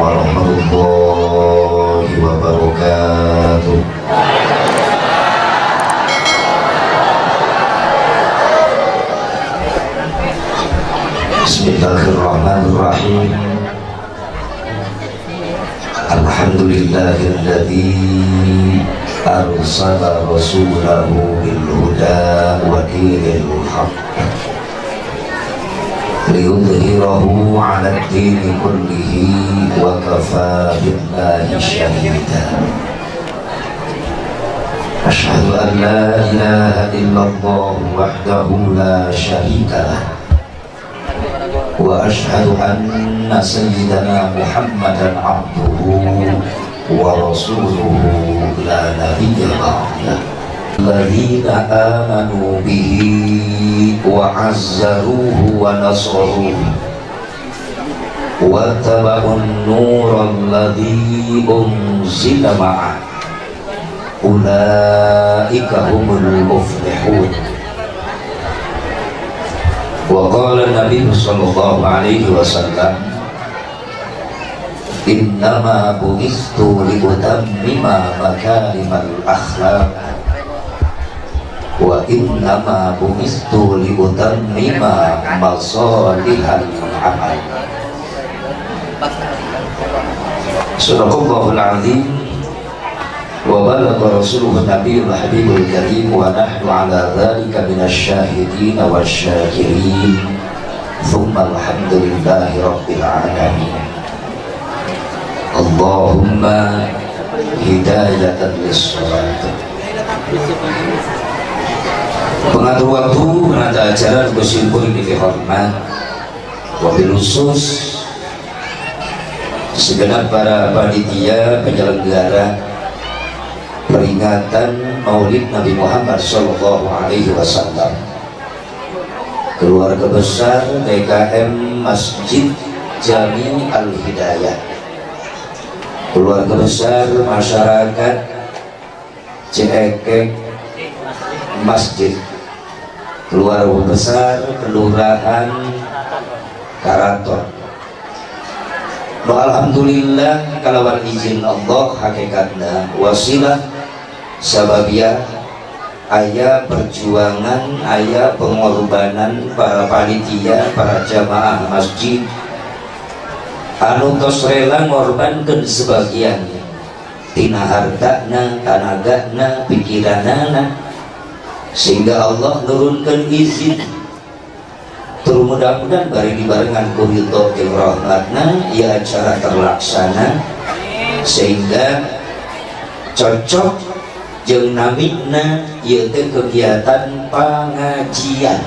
warahmatullahi wabarakatuh. Bismillahirrahmanirrahim. Alhamdulillahilladzi arsala rasulahu bil huda wa dinil haqq liyudhhirahu 'ala ad-dini kullihi wa kafa billahi shahida. Asyhadu an la ilaha illallah wahdahu la syarika lah wa asyhadu anna sayyidana Muhammadan abduhu wa rasuluhu la nabiyya ba'dah. Alladzina amanu bihi wa 'azzaruhu wa nasaruhu wa taba'un nural ladzi unzila ma'ah ulaika humul muflihun. Wa qala Nabi sallallahu alaihi wasallam, innama bu'istu liutammima makarimal akhlaq wa innama bu'istu liutammima masalihal amal. Sadaqallahul azim wa balagha rasuluhu nabiyul habibul karim wa nahnu ala dzalika minasy syahidin wasy syakirin. Tsumma alhamdulillahi rabbil alamin. Allahumma hidayatan lis-shalat. Pengatur waktu, penata acara, bersyukur ini dihormat, wabil khusus segenap para panitia penyelenggara peringatan Maulid Nabi Muhammad Sallallahu Alaihi Wasallam, keluarga besar DKM Masjid Jami Al Hidayah, keluarga besar masyarakat Cekek Masjid, keluarga besar Kelurahan Karaton. No, alhamdulillah kalawan izin Allah hakikatna wasilah sababiyah aya perjuangan, aya pengorbanan para panitia, para jamaah masjid anu tos rela ngorbankeun sebagian tina hartana, tanagana, pikiranana, sehingga Allah nurunkan izin. Tur mudah-mudahan bari dibarengan ku ridho jeung rahmatna ya acara terlaksana sehingga cocok jeung namina ieu teh kegiatan pengajian,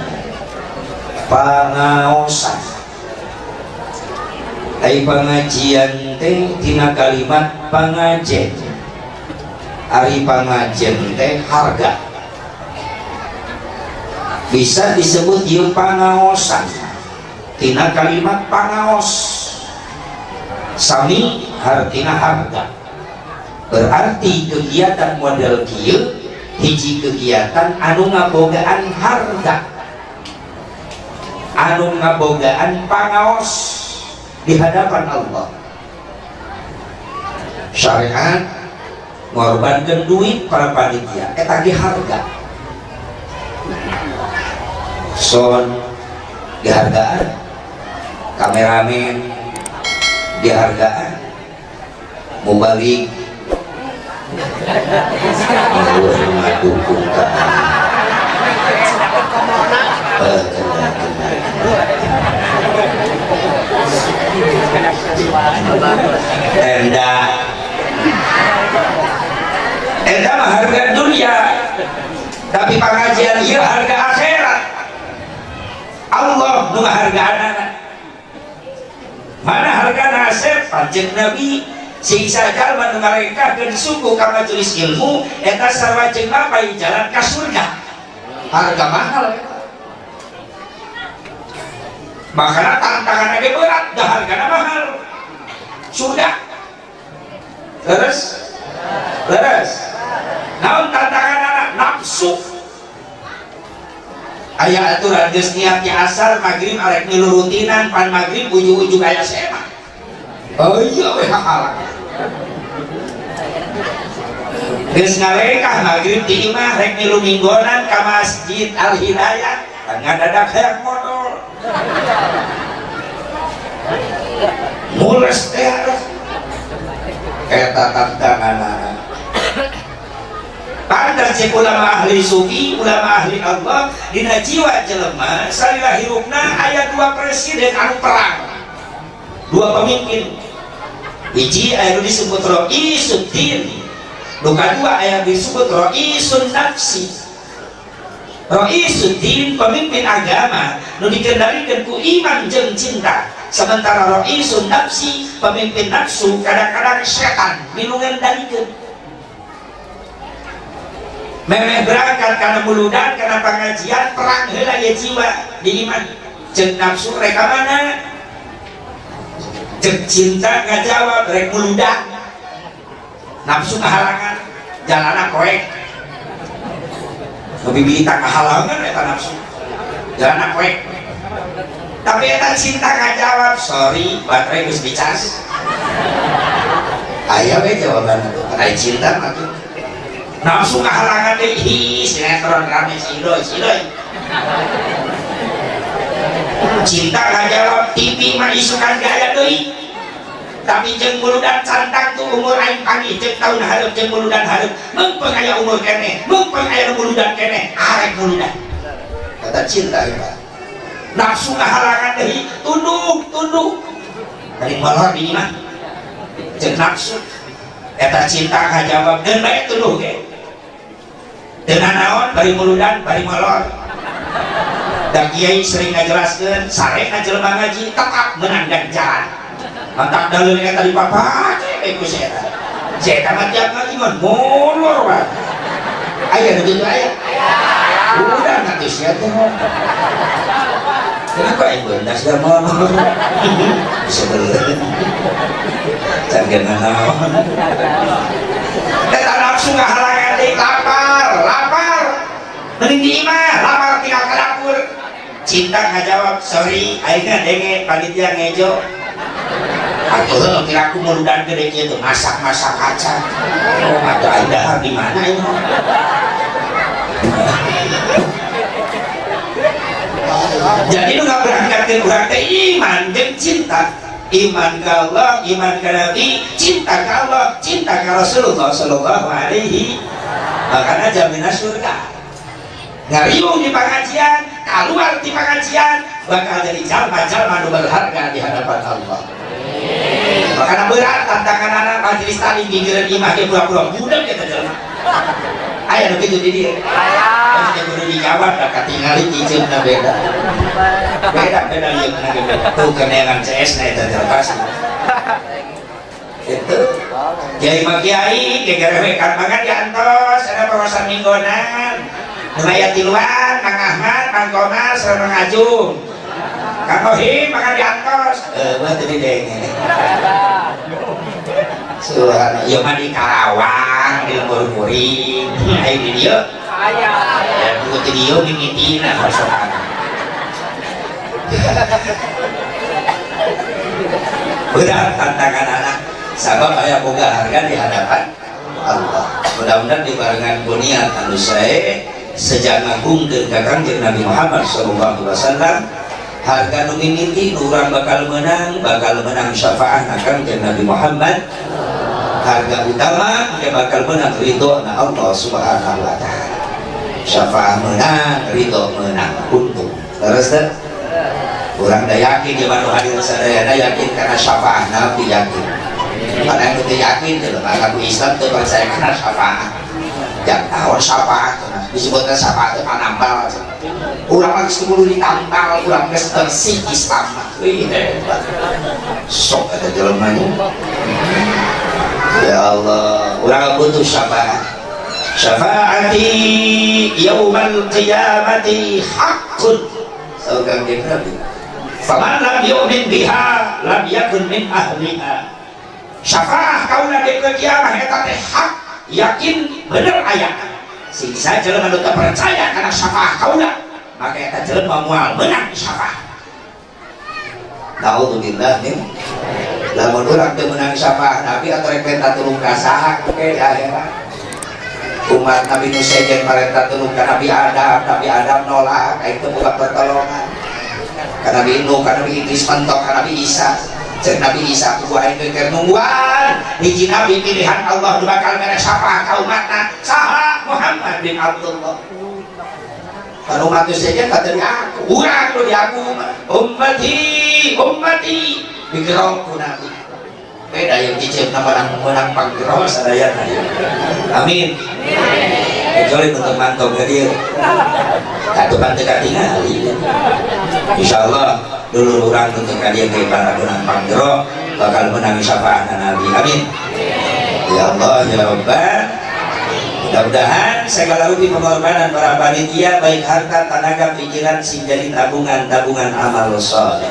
pangaosan. Ai pengajian teh tina kalimat pangajen. Ari pangajen teh harga, bisa disebut ieu pangaosan tina kalimat pangaos, sami hartina harga. Berarti kegiatan model kieu hiji kegiatan anu ngabogaan harga, anu ngabogaan pangaos di hadapan Allah. Syariat ngorbankan duit para panitia eta ge harga, sound dihargaan, kameramen dihargaan, mubalik ngadukung ka kena kena tenda. Eta mah harga dunia, tapi pengajian ieu harga akhirat. Allah nu ngahargaanana. Mana harga nasib Kanjeng Nabi siksa jalma nu ngarengkahkeun suku ka majelis ilmu eta sarua jeung mapai jalan ka surga. Harga mahal eta. Makanya tantangan ge berat, dah hargana mahal. Surga. Terus terus naon tantangan? Nafsu. Aya aturan geus niatnya asar, maghrib arek milu rutinan, pan maghrib ujug-ujug aya sema. Oh iya we hahalang. Geus ngalengkah maghrib di imah rek milu minggonan ka Masjid Al Hidayah, ngadadak hayang modol. Mules teh eta tantanganana. Pantas cek ulama ahli sufi, ulama ahli Allah, dina jiwa jelema salila hirupna aya dua presiden anu perang, dua pemimpin. Hiji aya nu disebut Raisuddin, nu kadua aya disebut Raisun Nafsi. Raisuddin pemimpin agama nu dikendalikan ku iman jeung cinta, sementara Raisun Nafsi pemimpin nafsu kadang-kadang setan nu ngendalikeun. Memeh berangkat karena muludan karena pengajian perang heula ye jiwa di iman jeung nafsu rek ka mana? Jeung cinta ngajawab rek muludan, nafsu kahalangan jalana koek bibita kahalangan eta nafsu jalana koek. Tapi eta cinta ngajawab sorry baterai geus dicas. Aya we jawaban karena cinta mah tuh. Nafsu kahalangan deui, hi sinetron rame si Idoy, si Idoy. Cinta ngajawab TV mah isukan gaya deui. Tapi jeung muludan cantang tuh umur aing panggih jeung tahun hareup jeung muludan hareup, meungpeung aya umur keneh, meungpeung aya muludan keneh, arek muludan. Kata cinta eta. Nafsu kahalangan deui, tunduk, tunduk. Dari molor di imah. Jeung nafsu eta cinta ngajawab geun bae tunduh ge. Teu naon bari muludan bari molor. Da kiai sering ngajelaskeun sarena jelema ngaji tetap menang ganjaran. Mantap dalil eta dipapake we ku si eta. Si eta mah tiap ngaji mah molor wae. Aya nu kitu aya? Udah nanti sia teh. Kenapa aing beundas da molor? Sebelum. Can naon. Eta nafsu ngahalangan deui lapar, lapar. Mending di imah, lapar tinggal ke dapur. Cinta ngajawab, sorry, aing denge panitia ngejo. Atuh heuh kira aku muludan gede kieu tuh masak-masak kacang. Oh, atuh aing dahar di mana ini? Jadi nu ngaberangkatkeun urang teh iman jeung cinta. Iman ke Allah, iman ke Nabi, cinta ke Allah, cinta ke Rasulullah sallallahu alaihi. Makanya jaminan surga. Ngariung di pengajian, keluar di pengajian, bakal jadi jalma-jalma nu berharga di hadapan Allah. Makanya berat tantangan anak majelis tadi gigireun imah ge pura-pura budak eta jelema. Aya nu kitu di dieu. Aya. Kudu dijawab da katingali ciceunna beda. Beda-beda lieukna ge beda. Tuh keneangan CS na eta terlepas. Itu kiai mah kiai gegerewekan banget diantos ada pengawasan minggonan. Nu aya tiluan Mang Ahmad, Mang Komar, sareng Mang Ajung. Kang Rohim makan diantos. Mah teu didenge. Subhanallah, ieu mah di Karawang, di lembur kuring. Aya di dieu. Aya. Ya tunggu di dieu mimitina pasokan. Berat tantangan anak sabab aya boga harga di hadapan Allah. Mudah-mudahan dibarengan ku niat anu sae sejak ngagungkeun ka Kangjeng Nabi Muhammad sallallahu alaihi wasallam, harga nu mimiti nu urang bakal menang syafaat Kangjeng Nabi Muhammad. Harga utama dia bakal menang ridho na Allah Subhanahu wa taala. Syafaat menang, ridho menang, untung. Terus teh urang da yakin zaman nu hadir sadayana yakin karena syafaat Nabi yakin. Karena yang teu yakin teh maka ku Islam teu percaya karena syafaat. Yang tahu syafaat disebutkan syafaat teh panambal. Urang mah geus kudu ditambal, urang geus bersih Islam mah. Wih hebat. Sok eta jelema nya. Ya Allah, urang butuh syafaat. Syafaati yaumal qiyamati haqqun. Saur Kangjeng Nabi. Faman lam yu'min biha lam yakun min ahliha. Syafaat kaula di kiamah eta teh hak, yakin bener aya. Sing jelema nu teu percaya kana syafaat kaula, maka eta jelema moal meunang syafaat. Naudzubillah min. Lamun urang teu meunang syafaat Nabi atau rek minta tulung ka saha ke di akhirat? Umat Nabi nu sejen parenta tulung ka Nabi Adam, Nabi Adam nolak, aing teu boga pertolongan. Ka Nabi Nuh, ka Nabi Idris, mentok ka Nabi Isa. Cek Nabi Isa, kudu aing teh nungguan hiji nabi pilihan Allah nu bakal mere syafaat ka umatna, saha? Muhammad bin Abdullah. Kan umat itu saja kata diaku, urang nu diaku ummati, ummati digero ku Nabi. Beda yang cicip nama menang menang panggero sadayana ya. Amin. Kecuali untuk mantau ke dia. Satu pan teu katingali. Insyaallah dulur urang untuk kalian ke para menang panggero bakal menang syafaat Nabi. Amin. Ya Allah ya Rabbal. Mudah-mudahan segala rupi pengorbanan para panitia, baik harta, tenaga, pikiran, sing jadi tabungan-tabungan amal soleh.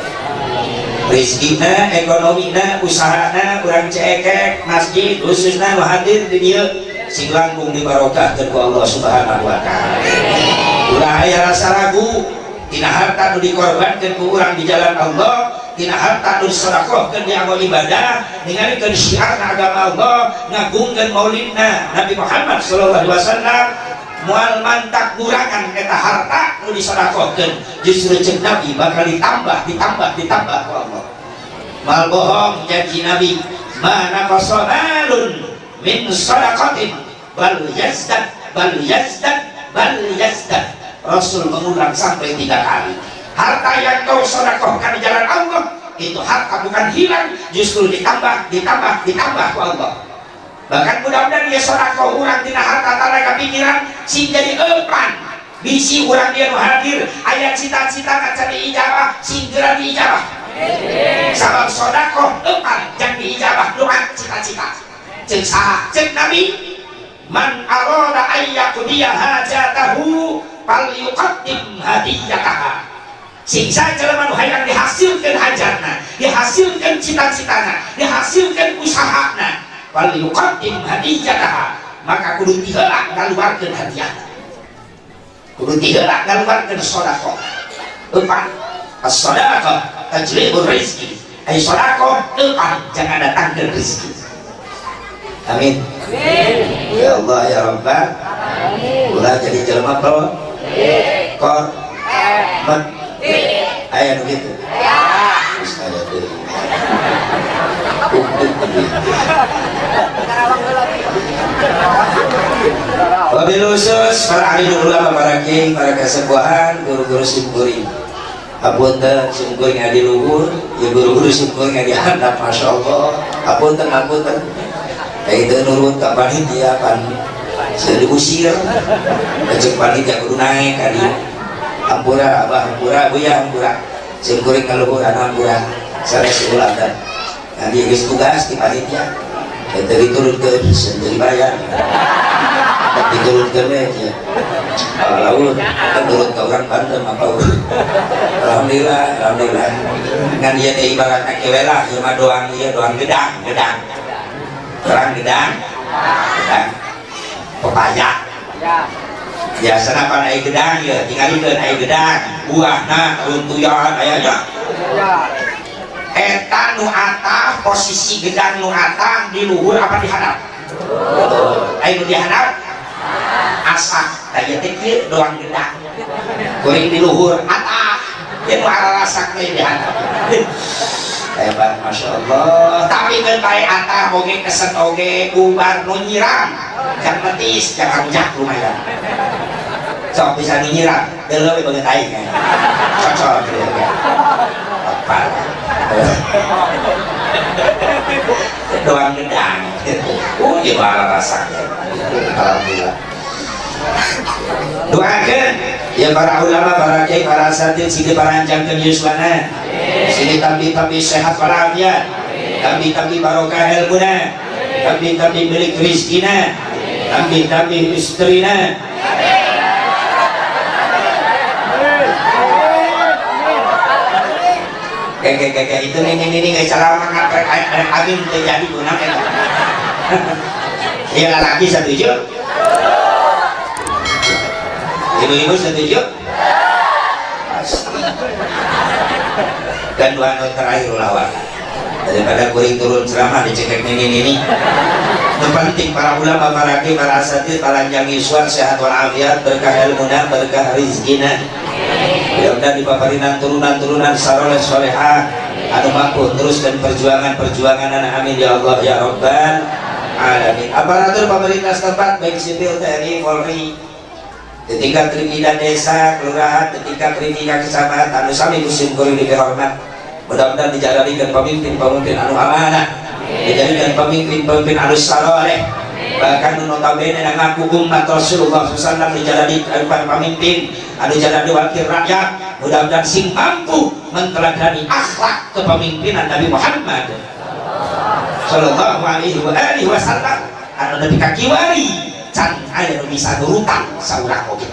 Rizkina, ekonomina, usahana, urang Cekek, masjid, khususnya nu hadir di dieu sing langkung dibarokahkeun ku Allah Subhanahu wa Taala. Ulah aya rasa ragu tina harta nu dikorbankeun ku urang di jalan Allah, tina harta nu disedekahkeun di amal ibadah, ningalikeun syiarna agama Allah, ngagungkeun maulidna Nabi Muhammad sallallahu alaihi wasallam, moal mantak kurangan eta harta nu disedekahkeun, justru cek Nabi bakal ditambah, ditambah, ditambah ku Allah. Mal bohong janji Nabi, ma naqasa malun min sadaqatin bal yazdad, bal yazdad, bal yazdad. Rasul mengulang sampai 3 kali. Harta yang kau sedekahkan di jalan Allah itu harta bukan hilang, justru ditambah, ditambah, ditambah ku Allah. Bahkan mudah-mudahan dia sedekah urang tina harta tenaga pikiran sing jadi eupan bisi urang dia nu hadir aya cita-cita ngaca diijabah, sing geura diijabah. Sabab sedekah eupan jang diijabah doa cita-cita. Ceuk saha? Ceuk Nabi, man arada ayyaqdiya hajatahu falyuqaddim hadiyataha. Sing jelema nu hayang dihasilkeun hajatna, dihasilkeun cita-citana, dihasilkeun usahana, falyuqaddim hadiyataha, maka kudu ti heula ngaluarkeun hadiahna, kudu ti heula ngaluarkeun sedekah. Eupan as-sadaqah tajlibur rizki, ai sedekah eupan jangan datangkeun rezeki. Amin. Ya Allah ya Rabbal. Ulah jadi jelema pro kor met aya nu kitu. Geus aya deui. Untuk deui. Wabil khusus para ahli ulama, para kiai, para kasepuhan, guru-guru simkuring. Hapunten simkuring adi luhur, ya guru-guru simkuring adi handap, Masya Allah. Hapunten, hapunten. Kayak itu nurut ka panitia pan saya diusir. Kecek panitia kudu naik kali. Hampura abah, hampura buya, hampura. Simkuring kaluhuran hampura. Sanes ulah dan nanti geus tugas di panitia. Eta diturunkeun sendiri bayar. Tapi diturunkeun we ya. Laut kan turun ke orang Banten apa. Alhamdulillah, alhamdulillah. Ngan ieu teh ibaratna kewe lah, ieu mah doang ieu doang gedang, gedang. Terang gedang, gedang. Pepaya. Biasana pan aya gedang ieu, tingalikeun aya gedang, buahna runtuyan aya nya. Eta nu atah, posisi gedang nu atah di luhur apa di handap? Aya nu di handap? Asak, tah ieu teh kieu doang gedang. Kuring di luhur atah, ieu nu ararasak teh di handap. Hebat, Masya Allah. Tapi kan bae atah oge keset oge ubar nu nyiram. Jangan metis, jangan rujak lumayan. Sok bisa nu nyiram, deuleu we beungeut aing. Cocok gitu ya. Apa? Doang gedang. Oh, ieu mah rasanya. Alhamdulillah. Doakan ya para ulama, para kiai, para asatid sing diparanjangkeun yuswana. Sing tambi-tambi sehat walafiat. Tambi-tambi barokah ilmuna. Tambi-tambi milik rizkina. Tambi-tambi istrina. Kayak itu nih nih nih nggak salah ngaprek amin terjadi guna kayak. Iya laki setuju? Ibu-ibu setuju? Pasti. Dan dua anu terakhir ulawat. Daripada kuring turun ceramah dicekek nini nini. Yang penting para ulama, para kiai, para asatid, para panjang yuswa, sehat walafiat, berkah ilmuna, berkah rizkina. Mudah-mudahan dipaparinan turunan-turunan saroleh solehah anu mampu terus dan perjuangan-perjuangan, amin ya Allah ya Rabbal alamin. Aparatur pemerintah setempat, baik sipil, TNI, Polri, di tingkat pimpinan desa, kelurahan, di tingkat pimpinan kecamatan, anu sami musim kuring dihormat, mudah-mudahan dijadikan pemimpin-pemimpin anu amanah, dijadikan pemimpin-pemimpin anu saleh, bahkan nu notabene ngaku umat Rasulullah SAW, dijadikan pemimpin anu jadi wakil rakyat, mudah-mudahan sing mampu menteladani akhlak kepemimpinan Nabi Muhammad Sallallahu alaihi wa alihi wasallam, anu nepi ka kiwari can aya nu bisa nurutan saurang oge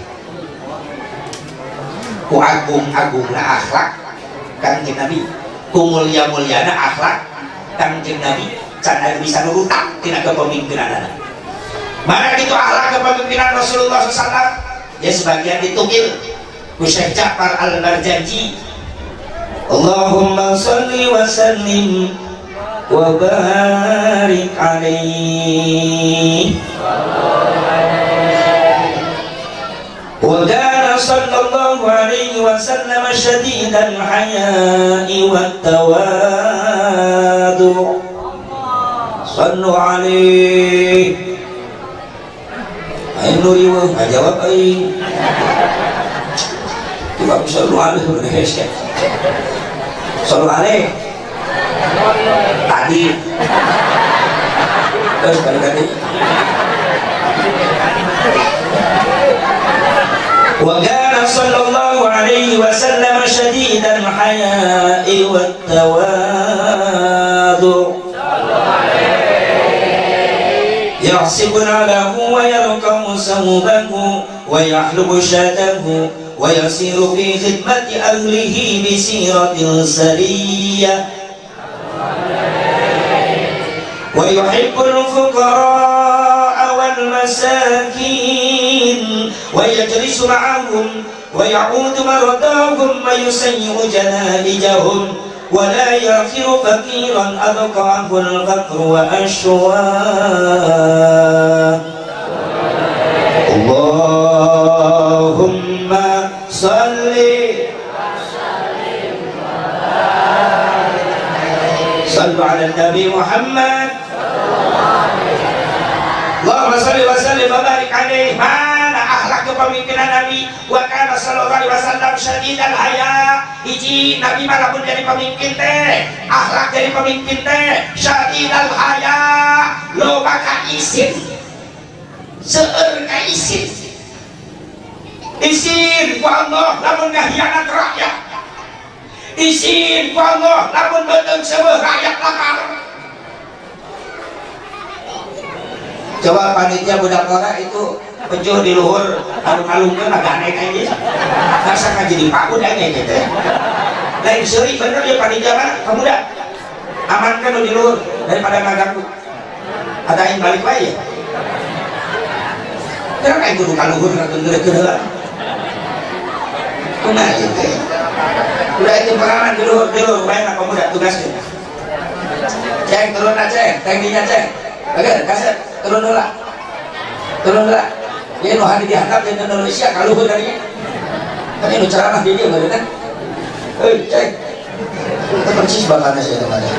ku agung-agungna akhlak Kanjeng Nabi, ku mulia-muliana akhlak Kanjeng Nabi, can aya nu bisa nurutan tina kepemimpinan. Mana gitu akhlak kepemimpinan Rasulullah SAW ya, sebagian ditukil ku Syekh Ja'far Al-Barzanji. Allahumma salli wa sallim wa barik alaihi. Wa kana sallallahu alaihi wasallam syadidal haya'i wat tawadu. Sallu alaihi. Aing nu riweuh ngajawab aing. Coba sallu alaihi udah hese. Sallu alaihi. Tadi. Terus balik tadi. Wa kana sallallahu alaihi wasallam syadidal haya'i wat tawadu. يحسب له ويركم ثوبه ويحلب شاته ويسير في خدمة أهله بسيرة سرية ويحب الفقراء والمساكين ويجلس معهم ويعود مرضاهم ويسير جنائزهم ولا يغفر فقيرا أبقاه الفقر وأشواه. اللهم صل صلوا على النبي محمد. اللهم صل وسلم وبارك عليه. Mana akhlak kepemimpinan Nabi? Wa kana sallallahu alaihi wasallam syadidal haya. Hiji, Nabi mah lamun jadi pemimpin teh, akhlak jadi pemimpin teh syadidal haya, loba ka isin, seueur ka isin. Isin ku Allah lamun ngahianat rakyat, isin ku Allah lamun beuteung seubeuh rakyat lapar. Coba panitia budak ora itu pejuh di luhur alung-alungkeun agak naik aja. Masa ka jadi pakud aja gitu ya. Lain seuri bener ya panitia mana pemuda. Amankan di luhur daripada ngaganggu. Ada yang balik wae ya. Terus kayak kudu ka luhur ngageunggeurkeun heula. Kumaha ieu teh? Udah itu pengalaman di luhur wae na pemuda tugasnya. Ceng turun aja, ceng, tengdinya ceng. Oke, kasih turun dulu lah, turun dulu lah. Ya nu hari dihandap di Indonesia kaluhur darinya. Kan ini ceramah di dia baru kan. Hei, ceng. Itu persis bapaknya saya temannya.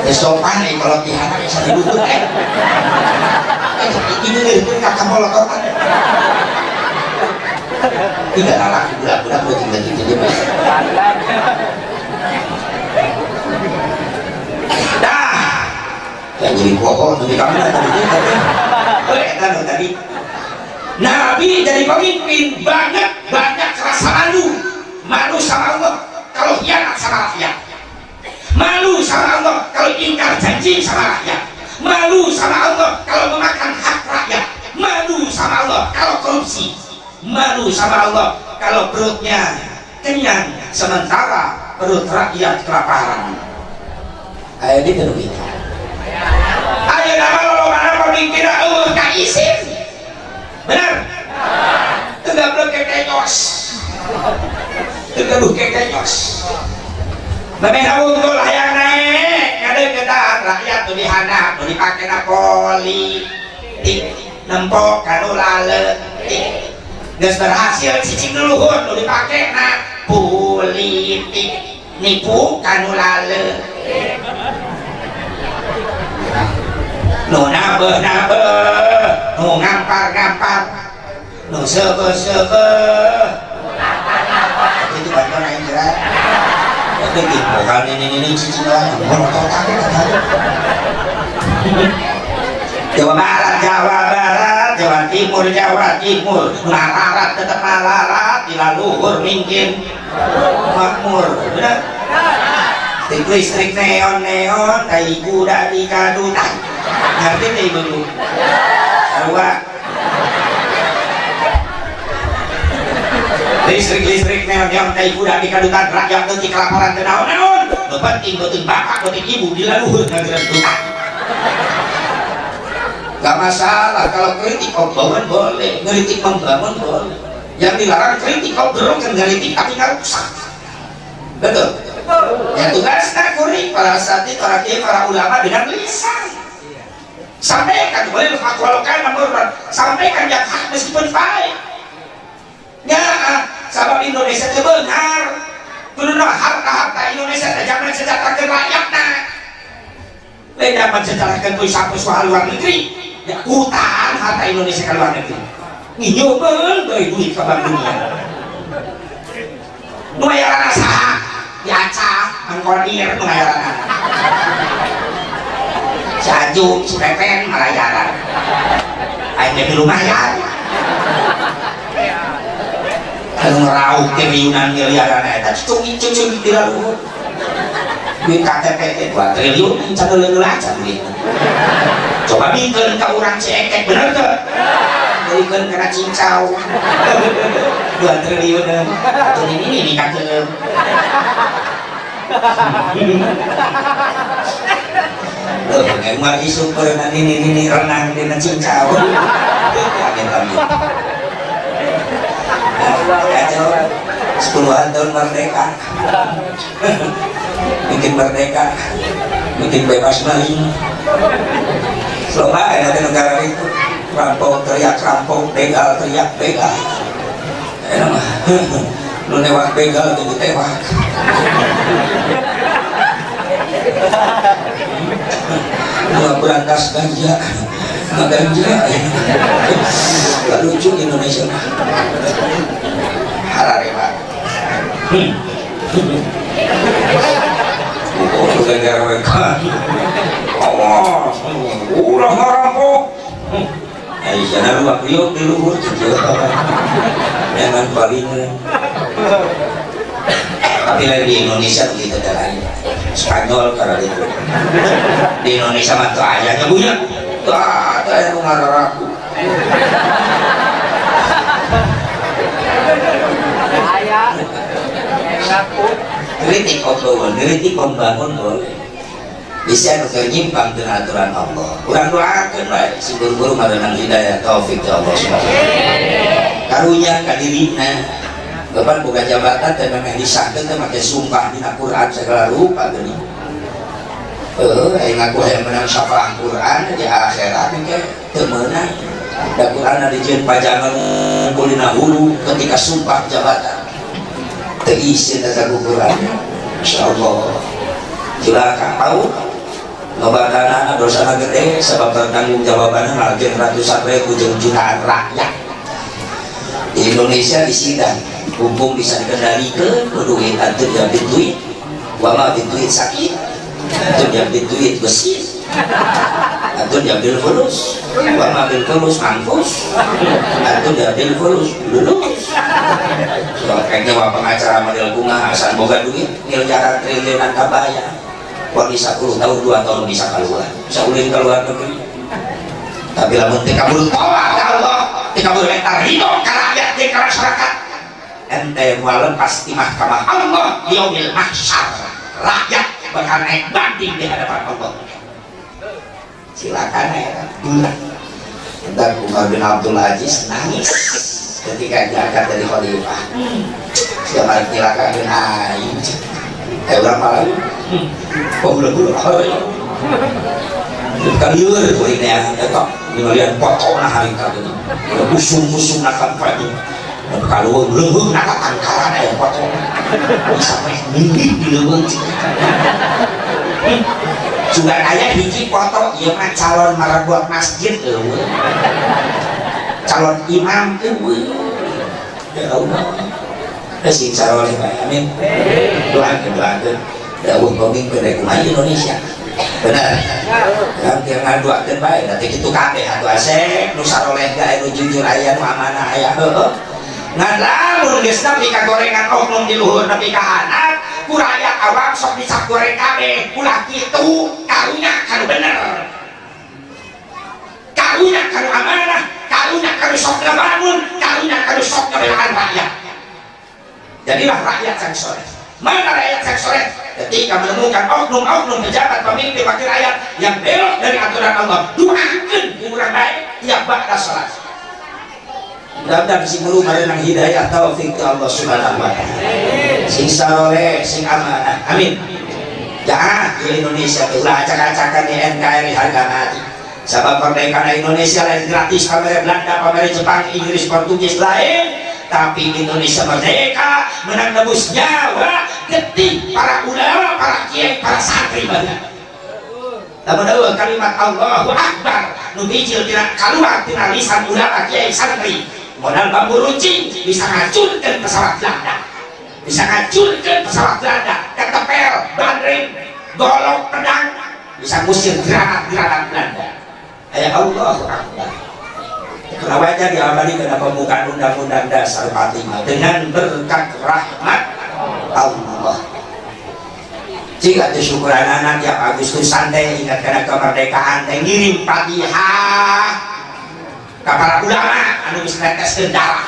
Ya sopan nih kalau dihandap bisa diluhur eh. Ini itu kakak molototan. Tidak laki budak-budak udah tinggal gitu dia. Dah, yang jadi bohong nanti kamu tadi tadi tadi Nabi jadi pemimpin banget banyak rasa malu, malu sama Allah kalau khianat sama rakyat, malu sama Allah kalau ingkar janji sama rakyat, malu sama Allah kalau memakan hak rakyat, malu sama Allah kalau korupsi, malu sama Allah kalau perutnya kenyang sementara perut rakyat kelaparan. Ayo gitu kita. Ayo nama lo mana pemimpin eueuh ka isin. Benar? Teu gablek kekenyos. Memeh unggul hayang naek ngadeukeutan rakyat nu dihandap nu dipakena politik nempo ka nu laletik geus berhasil cicing nu luhur nu dipakena politik nipu ka nu laletik nu nabeuh-nabeuh nu ngampar-ngampar nu seubeuh-seubeuh itu bantuan aing geura. Bukan ini cicing lah, Jawa Barat, Jawa Barat, Jawa Timur, Jawa Timur, malarat tetap malarat, di luhur mungkin makmur, benar? Listrik neon neon, tai kuda di kadutan, ngerti nih ibu? Sarua. Listrik-listrik neon neon tai kuda di kadutan, rakyat teu kelaparan teu naon-naon. Nu penting beuteung bapak beuteung ibu di laluhur ngagerentutan. Gak masalah kalau kritik membangun boleh, ngeritik membangun boleh. Yang dilarang kritik kau gerung kan ngeritik tapi ngarusak. Betul? Ya tugasnya kuring para asatid, para kiai, para ulama dengan lisan. Sampaikan boleh walau kana murran, sampaikan yang hak meskipun baik. Ya, sabab Indonesia teu beunghar. Kudu harta-harta Indonesia teh jangan sejahterakeun rakyatna. Lain dapat sejahterakeun ku saha luar negeri. Ya utang harta Indonesia ke luar negeri. Nginjeumkeun bae duit ka Bank Dunia. Nu aya saha? Diacah, Mang Kodir nu ngayaranana. Si Ajung, si Pepen malayaran. Aing ge lumayan. Anu ngeraup triliunan miliaran eta cucung di laluhur. Duit KTP teh 2 triliun can leungeun acan duit. Coba bikeun ka urang Ciekek bener teu? Bikeun kana cincau. 2 triliun atuh ini kakeum. Loh, emang isu berenang ini renang dina cincau. Kaget kami. Kacau, 10-an tahun merdeka, bikin merdeka, bikin bebas maling. Selama ada negara itu rampok teriak rampok, begal teriak begal. Enak mah, lu newak begal tuh ditewak. Lu berantas ganja, ganja. Gak lucu Indonesia mah. Hararema. Oh, gara-gara mereka. Awas, ulah ngarampok. Aisyah lu priok di luhur. Jangan paling. Tapi lagi di Indonesia begitu ada lain. Spanyol karena itu. Di Indonesia mah tuh ayahnya punya. Tuh ada yang ngararaku. Kritik Allah, kritik membangun boleh. Bisa nu nyimpang dengan aturan Allah. Urang doakeun wae si buru-buru ngadanang hidayah taufik ya Allah subhanahu. Karunya ka dirina. Bapak boga jabatan teh memeh disahkeun teh make sumpah dina Quran segala rupa geuning. Heuh, aing ngaku hayang menang syafaat Quran di akhirat engke teu meunang. Da Quran dijieun pajangan kulina hulu ketika sumpah jabatan. Teu isin eta Quran. Insyaallah. Silakan tahu loba dana dosana gede sebab bertanggung jawabanna ngaljeun ratusan ribu jeung jutaan rakyat. Di Indonesia di sidang hukum bisa dikendalikan ku duit antur diambil duit wa ma duit sakit antur diambil duit besi antur diambil fulus wa ma bil fulus mampus antur diambil fulus lulus. So, kayaknya wa pengacara model bunga asal boga duit miliaran triliunan kabayar bisa 10 tahun 2 tahun bisa keluar, bisa ulin keluar negeri. Tapi lamun teu kabur toa ka Allah, teu kabur minta ridho ka rakyat jeung ka masyarakat, ente moal lepas di mahkamah Allah yaumil mahsyar. Rakyat bakal naik banding di hadapan Allah. Silakan ya. Ntar Umar bin Abdul Aziz nangis ketika diangkat dari khalifah. Siapa cilakakeun aing? Urang malayu. Oh, ulah-ulah. Kalieur kuring neangan eta ningalian fotona harita teh. Usum-usumna kampanye. Dan kalau leuweung na tangkalan aya fotona. Bisa meh mimpi di leuweung cik. Sudah aya hiji foto ieu mah calon marebuat masjid eueuh. Calon imam eueuh. Ya Allah. Sing saroleh bae, amin. Doakeun, doakeun. Da eueuh pemimpin rek kumaha Indonesia. Benar. Yang tiang ngadoakeun bae, nanti kitu kabeh atuh asep nu saroleh gae, nu jujur aya, nu amanah aya, heueuh. Ngan lamun geus nepi ka gorengan oknum di luhur nepi ka handap, ku rakyat awam sok dicap goreng kabeh. Ulah kitu, karunya kanu bener. Karunya kanu amanah, karunya kanu sok ngabangun, karunya kanu sok ngabelaan rakyat. Jadilah rakyat yang soleh. Mana rakyat yang soleh? Ketika menemukan oknum-oknum pejabat, pemimpin, wakil rakyat yang belok dari aturan Allah, doakan kurang baik tiap ba'da sholat. Mudah-mudahan sing guru merenang hidayah taufik ke Allah Subhanahu wa Taala. Sing saroleh, sing amanah. Amin. Jangan di Indonesia tuh ulah acak-acakan di NKRI harga mati. Sabab merdeka Indonesia lain gratis pamere Belanda, pamere Jepang, Inggris, Portugis lain, tapi Indonesia merdeka menang nebus nyawa getih para ulama, para kiai, para santri banyak. Lamun eueuh kalimat Allahu Akbar nu bijil tina kaluar tina lisan ulama, kiai, santri, modal bambu runcing bisa ngacurkeun pesawat Belanda, bisa ngacurkeun pesawat Belanda, ketepel, bandring, golok, pedang, bisa ngusir granat-granat Belanda. Ya Allahu Akbar. Kenapa aja diamali karena pembukaan Undang-Undang Dasar 45 dengan berkat rahmat Allah. Jika syukuran anak tiap Agustus santai ingat karena kemerdekaan teh ngirim Fatihah ke para ulama anu geus neteskeun darah.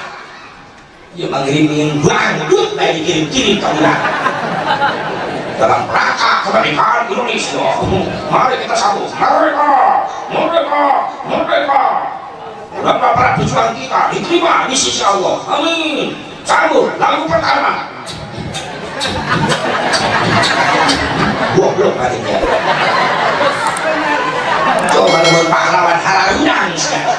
Ieu mangirimin dangdut bae dikirim-kirim ke ulama. Dalam rangka kemerdekaan Indonesia, mari kita sambut merdeka, merdeka, merdeka. Bapak para pejuang kita diterima di sisi Allah. Amin. Sambut lagu pertama. Goblok hatinya. Coba lamun pahlawan hararundang sia.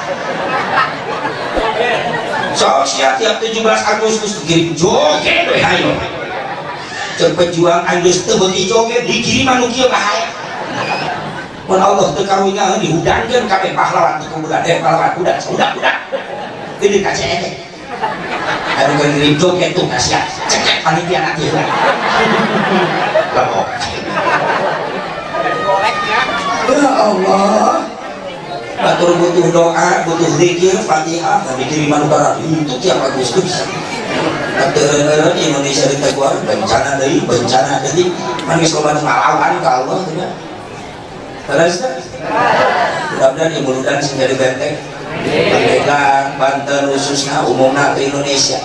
Sok sia tiap 17 Agustus dikirim joget we hayo. Ceuk pejuang Agus teu beuki joget dikirim anu kieu bahaya. Mun Allah teu karunya dihudangkeun kabeh pahlawan di kuburan, eh pahlawan udah udah udah. Ini ka CE. Anu keur ngirim joget tuh kasihan. Cekek panitia nanti. Lemok. Ya Allah. Batur butuh doa, butuh zikir, Fatihah, dan dikirim anu itu tiap Agustus. Teu Indonesia diteguar bencana deui, bencana deui. Man geus loba nu ngalawan ka Allah teh. Terus mudah-mudahan ieu muludan sing jadi benteng. Pandeglang, Banten khususnya, umumna ke Indonesia.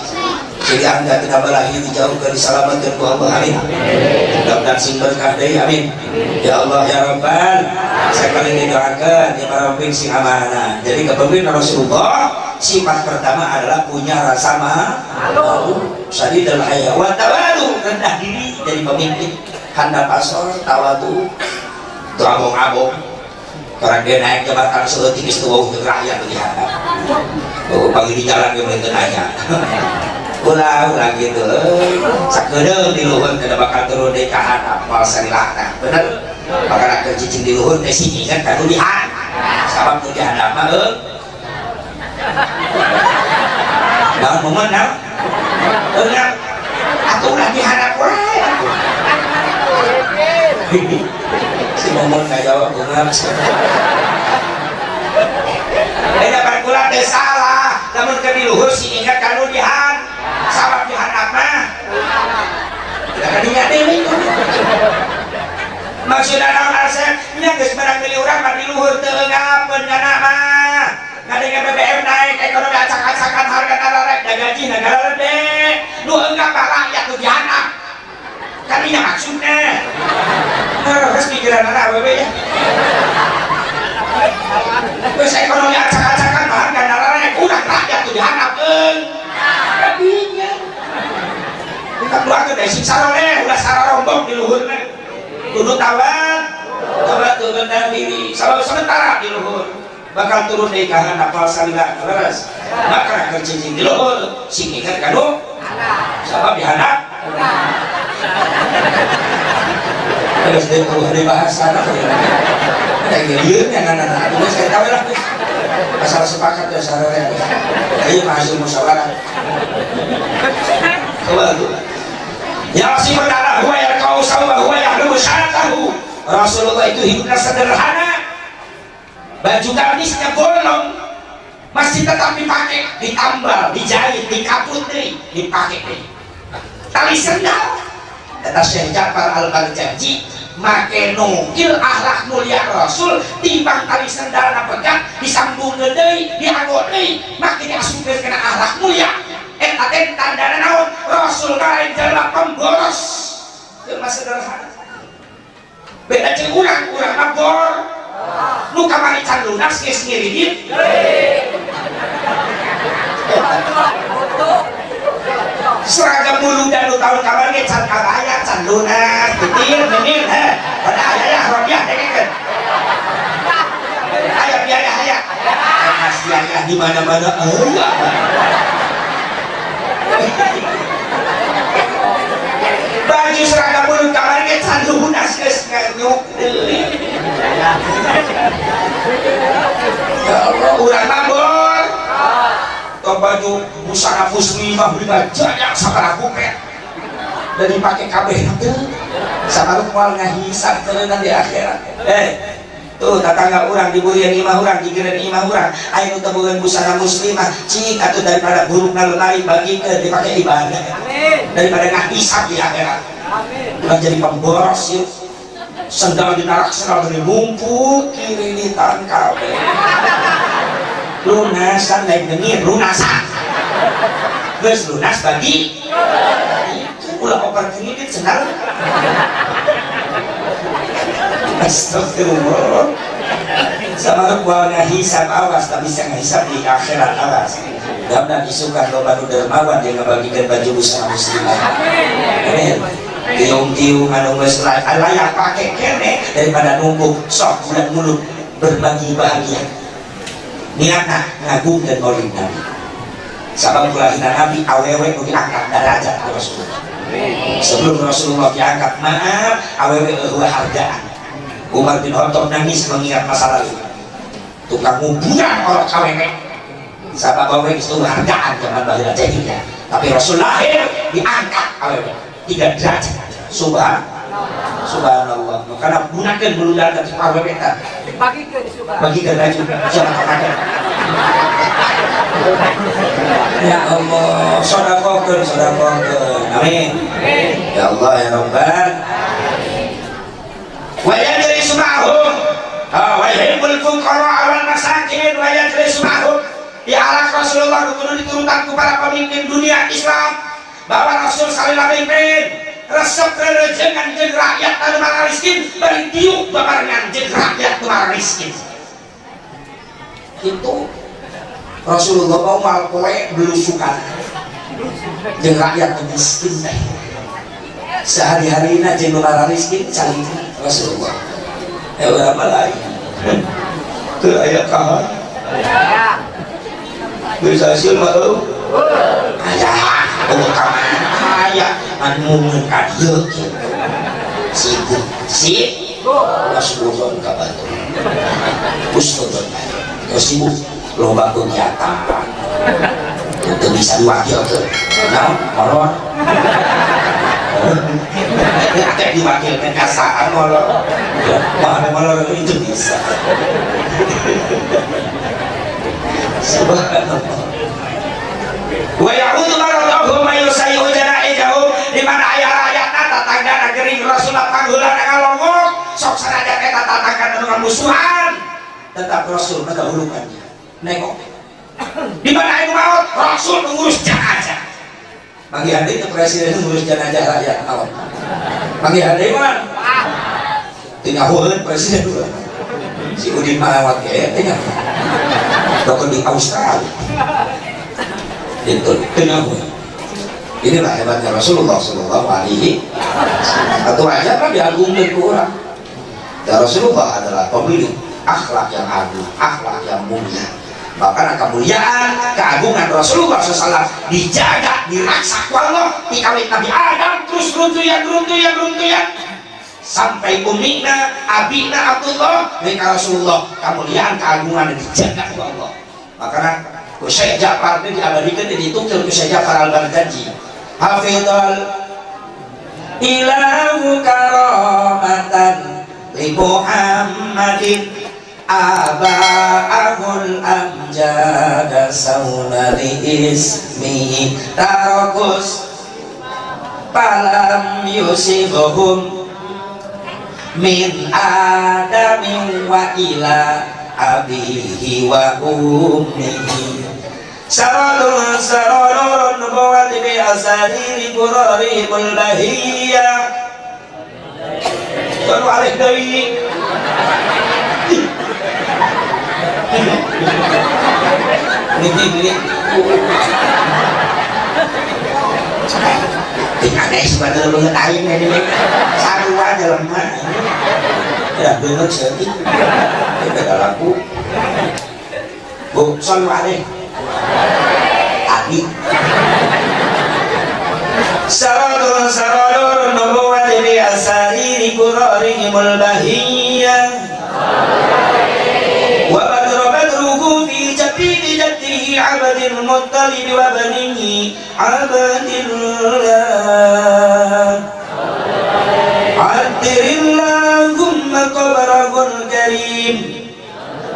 Jadi angga tidak balahi dijauhkan, diselamatkan ku Allah, amin. Mudah-mudahan sing berkah deui, amin. Ya Allah ya Rabbal sekali didoakan ya para pemimpin sing amanah. Jadi kepemimpinan Rasulullah sifat pertama adalah punya rasa malu, sadidal haya wa tawadu, rendah diri jadi pemimpin. Handap asor tawadu, teu abong-abong. Orang dia naik jabatan seeutik geus teu wauh rakyat di handap. Oh, pagi di jalan ge teu nanya. Ulah ulah gitu, sakedeung di luhur kada bakal turun deui ka handap, moal salilana. Bener? Bakal keur cicing di luhur teh sing inget ka nu di handap. Sabab nu di handap mah eueuh. Naon momen naon? Eungap. Atuh ulah di handap wae atuh. Si momon ngajawab eungap. Eh dapat kula teh salah, lamun keur di luhur sing inget ka nu di handap. Sabab di handap mah tidak kadinya deui. Maksudna naon Asep? Nya geus menang milih urang mah di luhur teu eungapeun nyana mah. Ngadenge BBM naik, ekonomi acak-acakan, harga nararek, da gaji negara gede. Nu eungap mah rakyat nu di handap. Kadinya maksudna. Terus pikiran anak awewe ya. Terus ekonomi acak-acakan, harga nararek, udah rakyat tuh di handap eung. Kadinya. Doakeun teh sing saroleh, ulah sararombong di luhurna. Kudu tawad, tawad rendah diri. Sabab sementara di luhur bakal turun deui ka handap salila, leres. Maka keur cicing di luhur sing inget kanu sabab di handap. Terus dia perlu dibahas sana. Kayak gini ya, nah, nah, saya tahu lah. Asal sepakat ya sararea. Ayo hasil musyawarah. Coba tuh. Ya Rasulullah huwa yarkau sawa huwa yahlubu syatahu. Rasulullah itu hidupnya sederhana. Baju gamisnya bolong, masih tetap dipakai, ditambal, dijahit, dikaput deh, dipakai deh. Tali sendal. Kata Syekh Ja'far Al-Barzanji, make nukil akhlak mulia Rasul timbang tali sendal na pegang disambung deui, dianggo deui, make diasupkeun kana akhlak mulia. Eta teh tandana naon? Rasul lain jelema pemboros. Jelema sederhana. Beda jeung urang, urang mah bor. Nu kamari can lunas geus ngiridit. Seragam muludan nu tahun kamari ge can kabayar, can lunas, titir, mimir, heh. Pada aya ya, robiah dengekeun. Aya biaya aya. Mas biaya di mana-mana eueuh. Baju seragam mulud kamari ge can lunas geus nganyuk deui. Ya Allah, urang mah bor. Atau baju busana muslimah beli banyak sabaraha buket dan dipakai kabeh teu sama moal ngahisab teureunna di akhirat. Tuh tetangga urang diburian imah urang, digereun imah urang, aya nu teu boga busana muslimah, cik atuh daripada burukna lemari bagikeun dipakai ibadah. Amin. Daripada ngahisab di akhirat. Amin. Ulah jadi pemboros yeuh. Sendal dinarak sendal beri numpuk kirilitan kabeh. Lunasan lain dengir, lunasan. Geus lunas bagi ulah oper kredit sendal. Astagfirullah. Sama kual ngahisab awas, tapi bisa ngahisab di akhirat awas. Dan isukan loba nu dermawan dia ngabagikan baju busana muslimah. Amin. Tiung-tiung anu geus layak pake kene daripada nunggu sok bulan mulut berbagi bahagia. Niatna ngagung dan maulid Nabi. Sabab kelahiran Nabi awewe nu diangkat derajat Rasulullah. Sebelum Rasulullah diangkat, maaf awewe eueuh hargaan. Umar bin Khattab nangis mengingat masa lalu. Tukang nguburan orang awewe. Sabab awewe geus eueuh hargaan zaman baheula jahiliyah. Tapi Rasul lahir diangkat awewe 3 derajat. Subhanallah. Karena gunakan buludan dan awewe eta. Bagikeun isukan. Bagikeun baju siapa pakai. Ya Allah, sedekahkeun, sedekahkeun. Amin. Ya Allah ya Rabban. Wa yajlisu ma'hum. Wa yuhibbul fuqara wal masakin wa yajlisu ma'hum. Di alak Rasulullah kudu diturutan ku para pemimpin dunia Islam bahwa Rasul sallallahu alaihi wasallam resep rerejengan jeung rakyat anu miskin bari diuk babarengan jeung rakyat nu miskin. Itu Rasulullah mau mal poe belusukan jeung rakyat nu miskin teh. Sehari-harina jeung nu miskin saling Rasulullah. Ya urang mah lain. Teu aya kaha. Geus hasil mah eueuh. Aya, eueuh ka mana? Aya anu mun ka dieu kitu. Sibuk, sibuk. Rasulullah ka batur. Husnudon. Terus sibuk loba kegiatan. Teu bisa diwakilkeun. Naon? Molor. Teh diwakilkeun ka saha molor? Mana molor itu bisa. Subhanallah. Wa ya'udhu maradahum wa yusayyi'u janaizahum. Di mana aya rakyatna tatanggana gering Rasulullah pangheulana ngalongok sok sanajan eta tatangga nu ngamusuhan tetap Rasul mendahulukannya. Nengok di mana aya maut Rasul mengurus jenazah. Manggihan deui presiden ngurus jenazah rakyat maut. Manggihan deui mah teu nyahoeun presiden urang. Si Udin Malawat ge teu nyaho. Dokter di Australia. Itu teu nyaho. Inilah hebatnya Rasulullah Shallallahu Alaihi. Atau aja kan diagungkan ke orang. Dan Rasulullah adalah pemilik akhlak yang agung, akhlak yang mulia. Bahkan kemuliaan, keagungan Rasulullah SAW dijaga, diraksa ku Allah di kawit Nabi Adam terus runtuyan, runtuyan, runtuyan sampai umina, abina Abdullah, mereka Rasulullah, kemuliaan, keagungan dijaga ku Allah. Makanya ku Syekh Ja'far ini diabadikan, ditukil ku Syekh Ja'far Al-Barzanji. Hafidhal ilahu karamatan li Muhammadin aba'ahul amjada sauna li ismihi tarakus falam yusibhum min adamin wa ila abihi wa ummihi saradun saradun nubuwati bi asariri qurarihimul bahiyya baru alih deui. Ini aneh sebenarnya banget aing ini sarua jelema ya beungeut saeutik beda laku. Bu sallu alaihi tadi saradun saradun nubuwati bi asariri qurarihimul bahiyya wa badru badruhu fi jabini jaddihi abdil muttalib wa banihi abdillah addirillahumma qabrahul karim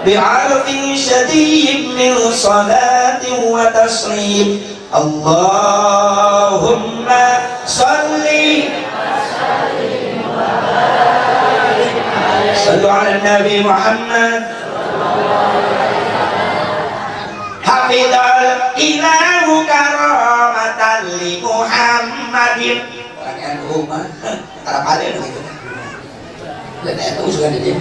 bi'arfin syadid min salatin wa taslim. Allahumma salli sallu ala nabi Muhammad. Hafidhal ilahu karamatan li Muhammadin. Orang NU mah tarapale gitu. Dan NU juga di dia.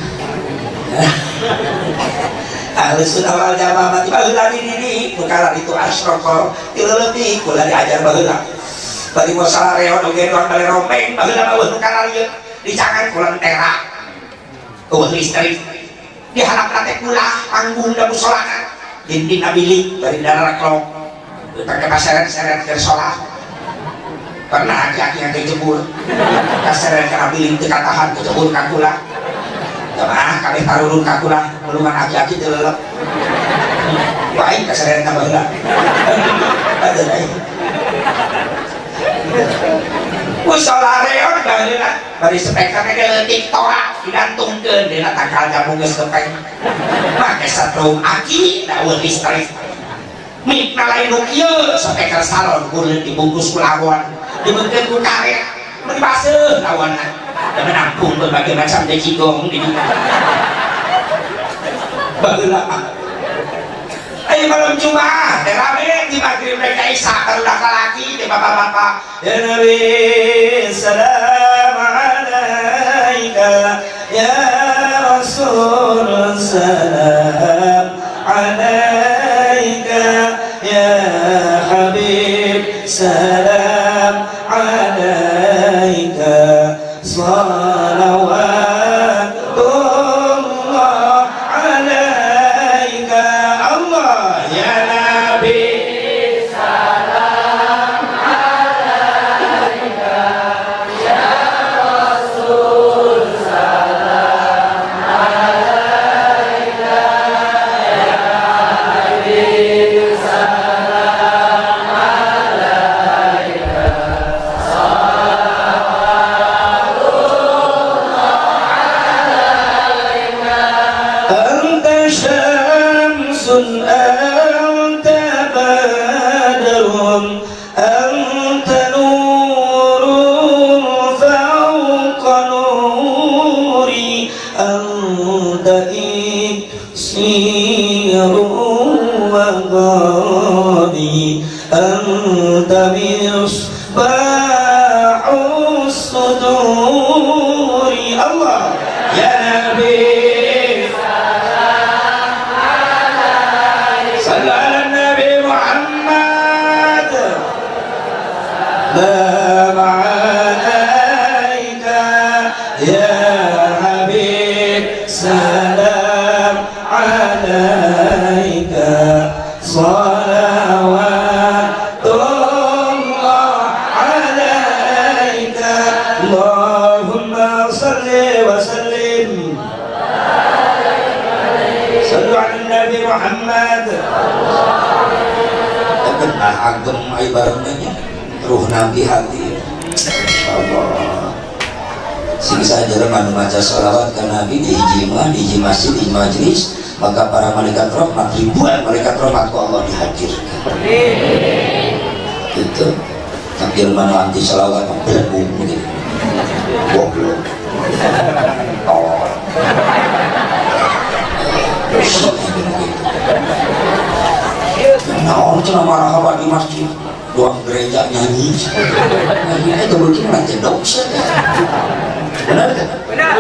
Ahlu sunnah wal jamaah mati baheula di diri perkara itu asyraqo tileutik kula diajar baheula. Bari masalah reon oge ruang bale rompeng baheula mah perkara ieu dicangan kula tera. Eueuh listrik diharapna teh kula panggung da musolana. Dinding bilik bari daraklok. Pakai paseret-seret keur salat. Pernah aki-aki yang kejebur kaseret kana bilik teu katahan kejebur ka kula. Jamaah kabeh tarurun ka kula mulungan aki-aki teu lelep. Baik kaseret ka baheula. Aduh aing. Musola reon baheula bari speaker teh leutik toa didantungkeun dina tangkal jambu geus gepeng. Make setrum aki da eueuh listrik. Mikna lain nu kieu speaker salon kudu dibungkus ku lawon, dibeungkeun ku karet, meuni baseuh lawonna. Da menampung berbagai macam decigong di dinya. Baheula ayo malam Jumat teh rame di maghrib mereka isya barudak lalaki teh bapak-bapak. Ya Nabi salam alaika ya Rasul salam alaika ya Habib salam alaika salawatullah alaika Allah ya Nabi salam alaika ya Rasul salam alaika ya Habib salam alaika salawatullah alaika. Anta syamsun anta badrun anta nurun fawqa nuri anta iksiru wa ghali anta misbahus suduri. Allah ya Nabi sallu ala Nabi Muhammad. alaika, salawatullah alaika. Allahumma salli wa sallim. Sallu ala Nabi Muhammad. Nah, ageng ai barengnya ruh Nabi hati. Insyaallah sing saja anu maca sholawat ka Nabi di hiji imah, di hiji masjid, di hiji majelis, maka para malaikat rahmat, ribuan malaikat rahmat ku Allah dihadirkan itu. Tapi mana anti sholawat belum gitu, goblok, tolol, gitu. Naon cenah marhaba di masjid doang, gereja nyanyi nyanyi itu mungkin mah jedok sih. Benar kan? Benar.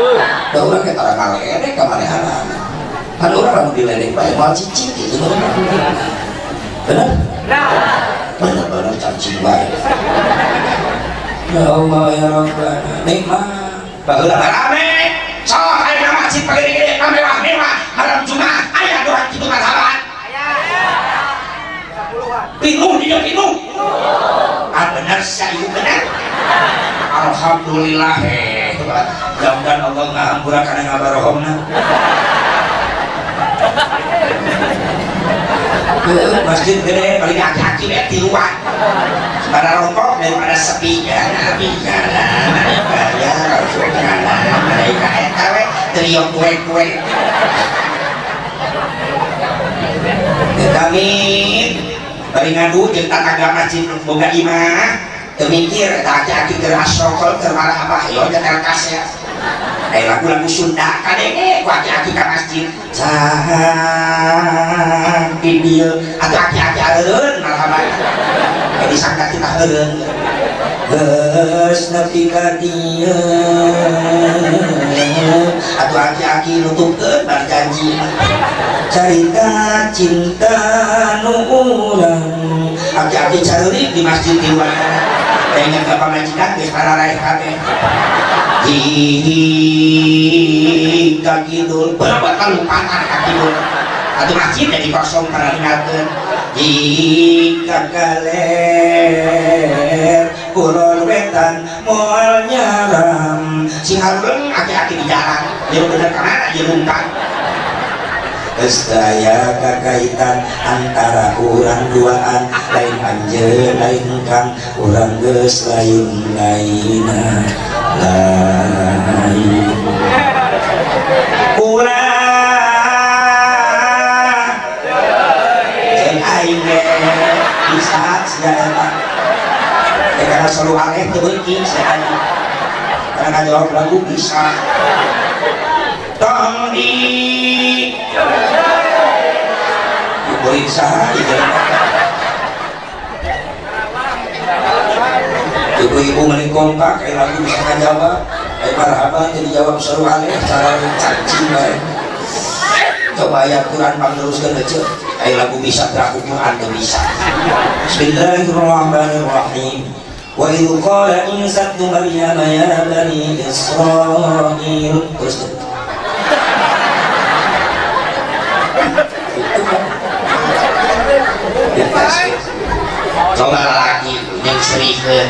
Da urang ge tara ngaledek ka manehana kan, urang lamun diledek bae moal cicing gitu. Bener, bener. Benar. Bener bener, cacing bae. Ya Allah ya Rabbana, nikmat baheula rame sok aya masjid pagede-gede, mewah-mewah, malam Jumat aya doang kitu marhaban? Aya. Sepuluhan. Pinuh di dieu, pinuh. Ah, bener sia, ibu bener. Alhamdulillah, hebat. Mudah-mudahan Allah ngahampura kana ngabarohongna. Heuh, masjid gede paling aki-aki we tiluan pada rokok daripada sepi. Ya Nabi salam alaika ya Rasul salam alaika, eta we trio kue-kue. Amin. Bari ngadu jeung tatangga masjid boga imah teu mikir eta aki-aki keur asrokol, keur marah yo nyetel kaset. Eh, lagu-lagu Sunda kadenge ku aki-aki ka masjid saha di dieu atuh aki-aki areureun marhaba. Eh, disangka kita heureun geus nepi ka dieu atuh aki-aki nutupkeun barjanji carita cinta nu urang. Aki-aki careurik di masjid di mana ingat ka pamajikan geus pararaeh kabeh hingga kidul berapa kalumpatan ka kidul atuh masjid jadi kosong pada ninggalkeun hingga kaler kulon wetan moal nyaram sing haruleng aki-aki di jalan dia bener ka mana dia lumpat. Geus aya kakaitan antara urang duaan, lain anjeun lain kang, urang geus lain laina lain ulah jeung aing ge bisa sia eta eh karena selalu aneh teu beuki sia aing karena ngajawab lagu bisa tong di murid saha di jalan. Ibu-ibu mending kompak kayak lagu bisa ngajawab, kayak marhaba jadi jawab seru aneh cara cacing bae. Coba ayat Quran pangteruskeun aja kayak lagu bisa, teraku Quran teu bisa. Bismillahirrahmanirrahim. Wa idh qala Isa ibnu Maryam ya bani Israil. Terus itu kan coba lagi yang serikeun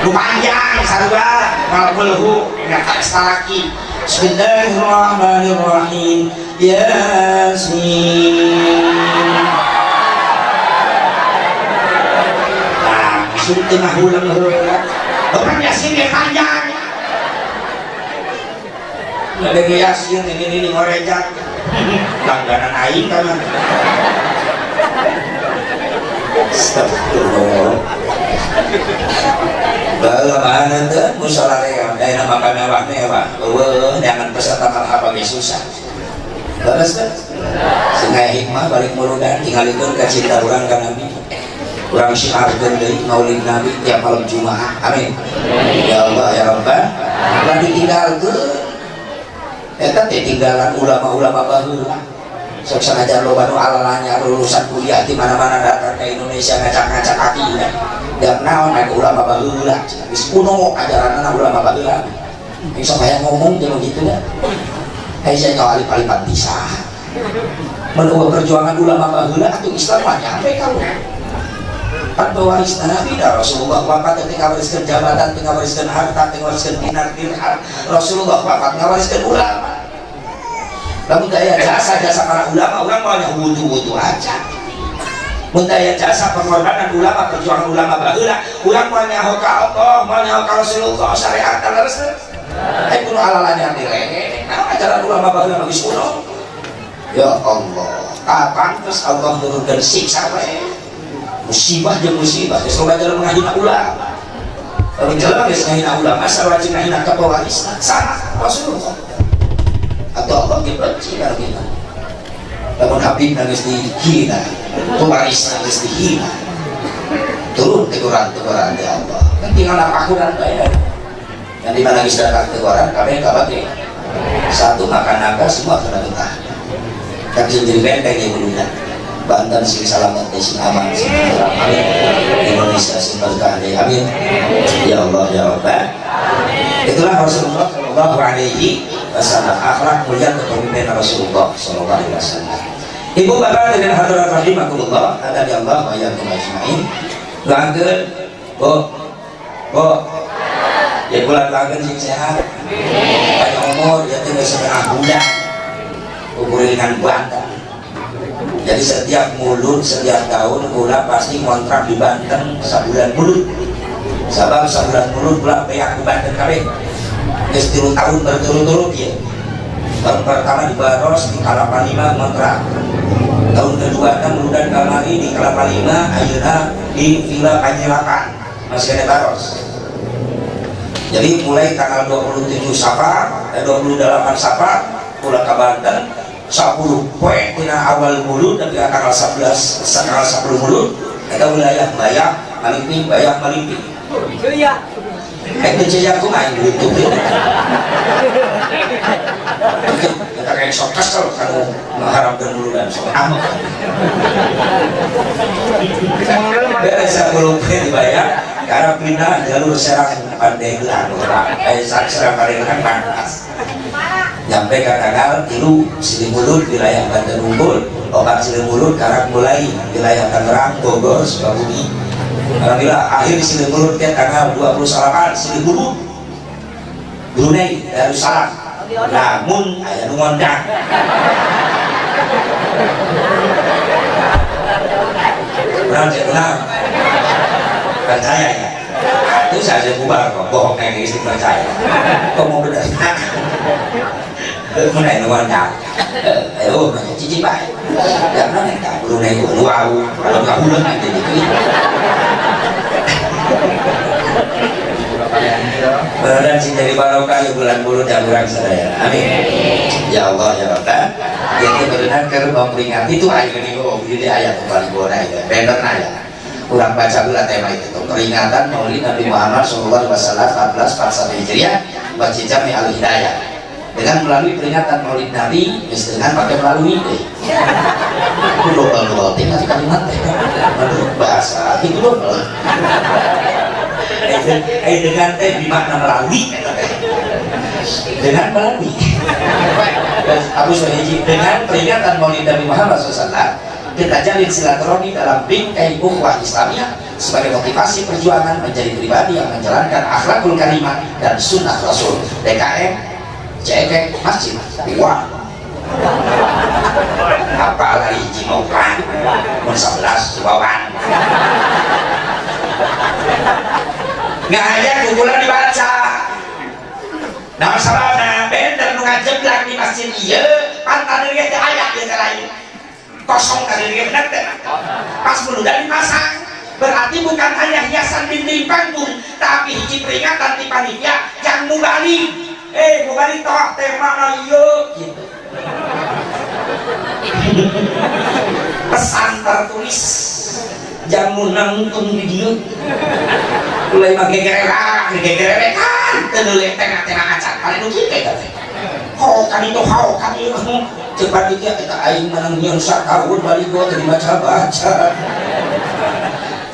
nu panjang sarua malkulhu nyata salaki. Bismillahirrahmanirrahim. Yasin langsung tengah ulang heula. Bapak Yasin yang panjang ada Yasin ini ngorejak langganan aing kan. Astagfirullah. Baheula mana teh musala ream da maka mewah-mewah. Eueuh jangan peserta marhaba ge susah. Leres teh? Sing aya hikmah balik muludan tingalikeun ka cinta urang ka Nabi. Urang syiarkeun deui maulid Nabi tiap malam Jumaah. Amin. Ya Allah ya Rabbana. Ulah ditinggalkeun. Eta teh tinggalan ulama-ulama baheula. Sok sanajan loba nu alalanya lulusan kuliah di mana-mana datang ke Indonesia ngacak-ngacak akidah. Dan naon aya ulama baheula, geus kuno ajaranna ulama baheula. Sok hayang ngomong jeung kitu da. Eh, saya nyawa alif-alifan bisa. Menurut perjuangan ulama baheula atuh Islam mah nyampe ka kan pewaris Nabi dah. Rasulullah wafat ketika ngawariskeun jabatan, teu ngawariskeun harta, teu ngawariskeun dinar dirham. Rasulullah wafat ngawariskeun ulama. Lamun aya jasa-jasa para ulama, urang mah wudu-wudu aja. Mun aya jasa pengorbanan ulama, perjuangan ulama baheula, urang mah nyaho ka Allah, mah nyaho ka Rasulullah, syariat leres. Eh, kuno alalanya dilene. Nah, ajaran ulama baheula geus kuno. Ya Allah, kapan terus Allah nurunkeun siksa we? Musibah jeung musibah, geus loba jalan ngahina ulama. Lamun jelema geus ngahina ulama, sarua jeung ngahina ka pewarisna, sama Rasulullah. Atau Allah ge benci ka kita. Lamun Habib geus dihina, pewarisna geus dihina. Turun teguran-teguran di Allah. Kan tinggal napakuran bae. Yang di mana geus datang teguran, kabeh kabage. Satu makan naga, semua kena getah. Kan bisa jadi benteng ya bulunya. Banten sing salamet, sing aman, sing tenang, amin. Indonesia sing berkah, amin. Ya Allah ya Rabbal. Itulah Rasulullah Shallallahu Alaihi Wasallam, akhlak mulia kepemimpinan Rasulullah Shallallahu Alaihi Wasallam. Ibu bapak dengan hadirat rahimakumullah, ada di Allah wa iyyakum ajmain. Doakeun, Bu. Bu. Ya, kula doakeun sing sehat. Panjang umur, ya tinggal setengah bulan. Ukuringan Banten. Jadi setiap mulud, setiap tahun kula pasti ngontrak di Banten sabulan mulud. Sabab sabulan mulud kula beak di Banten kabeh. Geus 3 tahun berturut-turut ya. Tahun pertama di Baros di Kalapa Lima ngontrak. Tahun kedua kan muludan kamari di Kelapa Lima, ayeuna di Villa Panyirakan masih ada Baros. Jadi mulai tanggal 27 Safar, 28 Safar pulang ke Banten, 10 poe tina awal mulud dan tanggal 11, tanggal 10 mulud eta wilayah Bayak Malimping, Bayak Malimping. Iya. Eh, teu jaya aku main gitu. Kita kayak sok kesel kalau mengharamkan muludan, sok amat. Beres 10 poe dibayar karena pindah jalur Serang Pandeglang, eh, Serang Pandeglang Pangkas, nyampe ke tanggal 3 Silih Mulud wilayah Banten unggul, 4 Silih Mulud karak mulai wilayah Tangerang, Bogor, Sukabumi. Alhamdulillah, akhir Silih Mulud ke tanggal 28 Silih Mulud Brunei Darussalam, namun aya nu ngondang. Benar, cek benar, percaya ya itu saya bubar kok bohong yang istri percaya kok mau benar mana yang ngondang. Eh, oh, cici baik ya, mana yang tak Brunei wow, kalau nggak bulan nanti gitu. Mudah-mudahan sing jadi barokah di bulan mulud dan kurang sadaya. Amin. Ya Allah ya Rabbal. Yang benar keur memperingati itu ayo ini oh jadi ayat paling bona ya. Bener ya. Kurang baca dulu tema itu tuh. Peringatan Maulid Nabi Muhammad sallallahu alaihi wasallam 1441 Hijriah, baca Jami Al Hidayah. Dengan melalui peringatan Maulid Nabi, dengan pakai melalui deh. Itu double-double ting nanti kalimat teh. Menurut bahasa itu double. Eh, dengan teh dimakna melalui, dengan melalui aku sudah dengan peringatan Maulid Nabi Muhammad SAW kita jalin silaturahmi dalam bingkai ukhuwah Islamiyah sebagai motivasi perjuangan menjadi pribadi yang menjalankan akhlakul karimah dan sunnah Rasul. DKM CEK Masjid wah apa lagi hiji mau kan mun 11 wawan nggak aja kumpulan dibaca. Nah, sababna benten nu ngajeblak di masjid ieu pantan ge teh aya ieu teh lain kosong tadi ge bener teh pas muludan dipasang, berarti bukan hanya hiasan dinding panggung tapi hiji peringatan di panitia yang mubalik, eh, mubalik toh tema na ieu gitu, pesan tertulis jamu nangtung di dieu mulai mah gegererak gegererekan teu tengah-tengah acan paling nu kitu eta teh ho kan itu ho kan ieu ceuk panitia eta aing menang nyeun sataun balik gua teu dibaca-baca.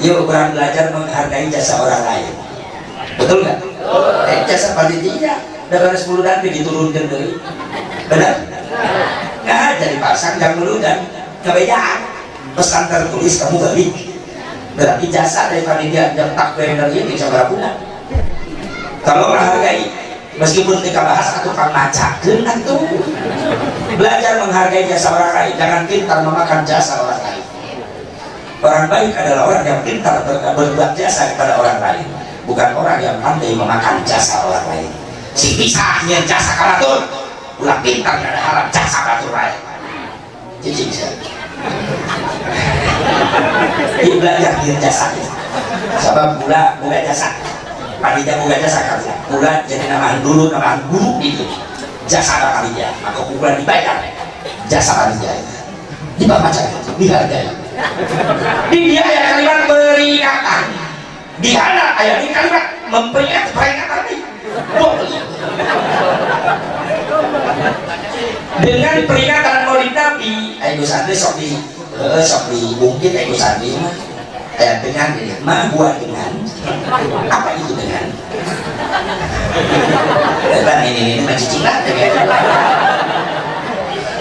Yuk, kurang belajar menghargai jasa orang lain, betul nggak? Eh, jasa panitia da beres 10 dan diturunkeun deui. Bener? Nah, jadi pasang jam dulu dan kebejaan pesan tertulis kamu balik, berarti jasa dari panitia jam takbir dari ini bisa bulan. Tolonglah hargai, meskipun tidak bahas atau pangmacakeun atuh. Belajar menghargai jasa orang lain, jangan pintar memakan jasa orang lain. Orang baik adalah orang yang pintar berbuat jasa kepada orang lain, bukan orang yang pandai memakan jasa orang lain. Si bisa nyieun jasa ka batur, ulah pintar ada haram jasa batur lain. Cicing sia. Dia belajar nyieun jasa, sabab gula boga jasa, panitia boga jasa kan gula jadi namahan dulu, namahan guru itu jasa panitia, maka gula dibayar jasa panitia di baca dihargai. Di dia aya kalimat peringatan, di hana aya di kalimat memperingat, peringatan nih. Boleh. Dengan peringatan Maulid Nabi, ayo santri sok di sok dibungkit, ayo santri mah eh, dengan ini mah buat dengan apa itu, dengan lebar ini mah cicing lah.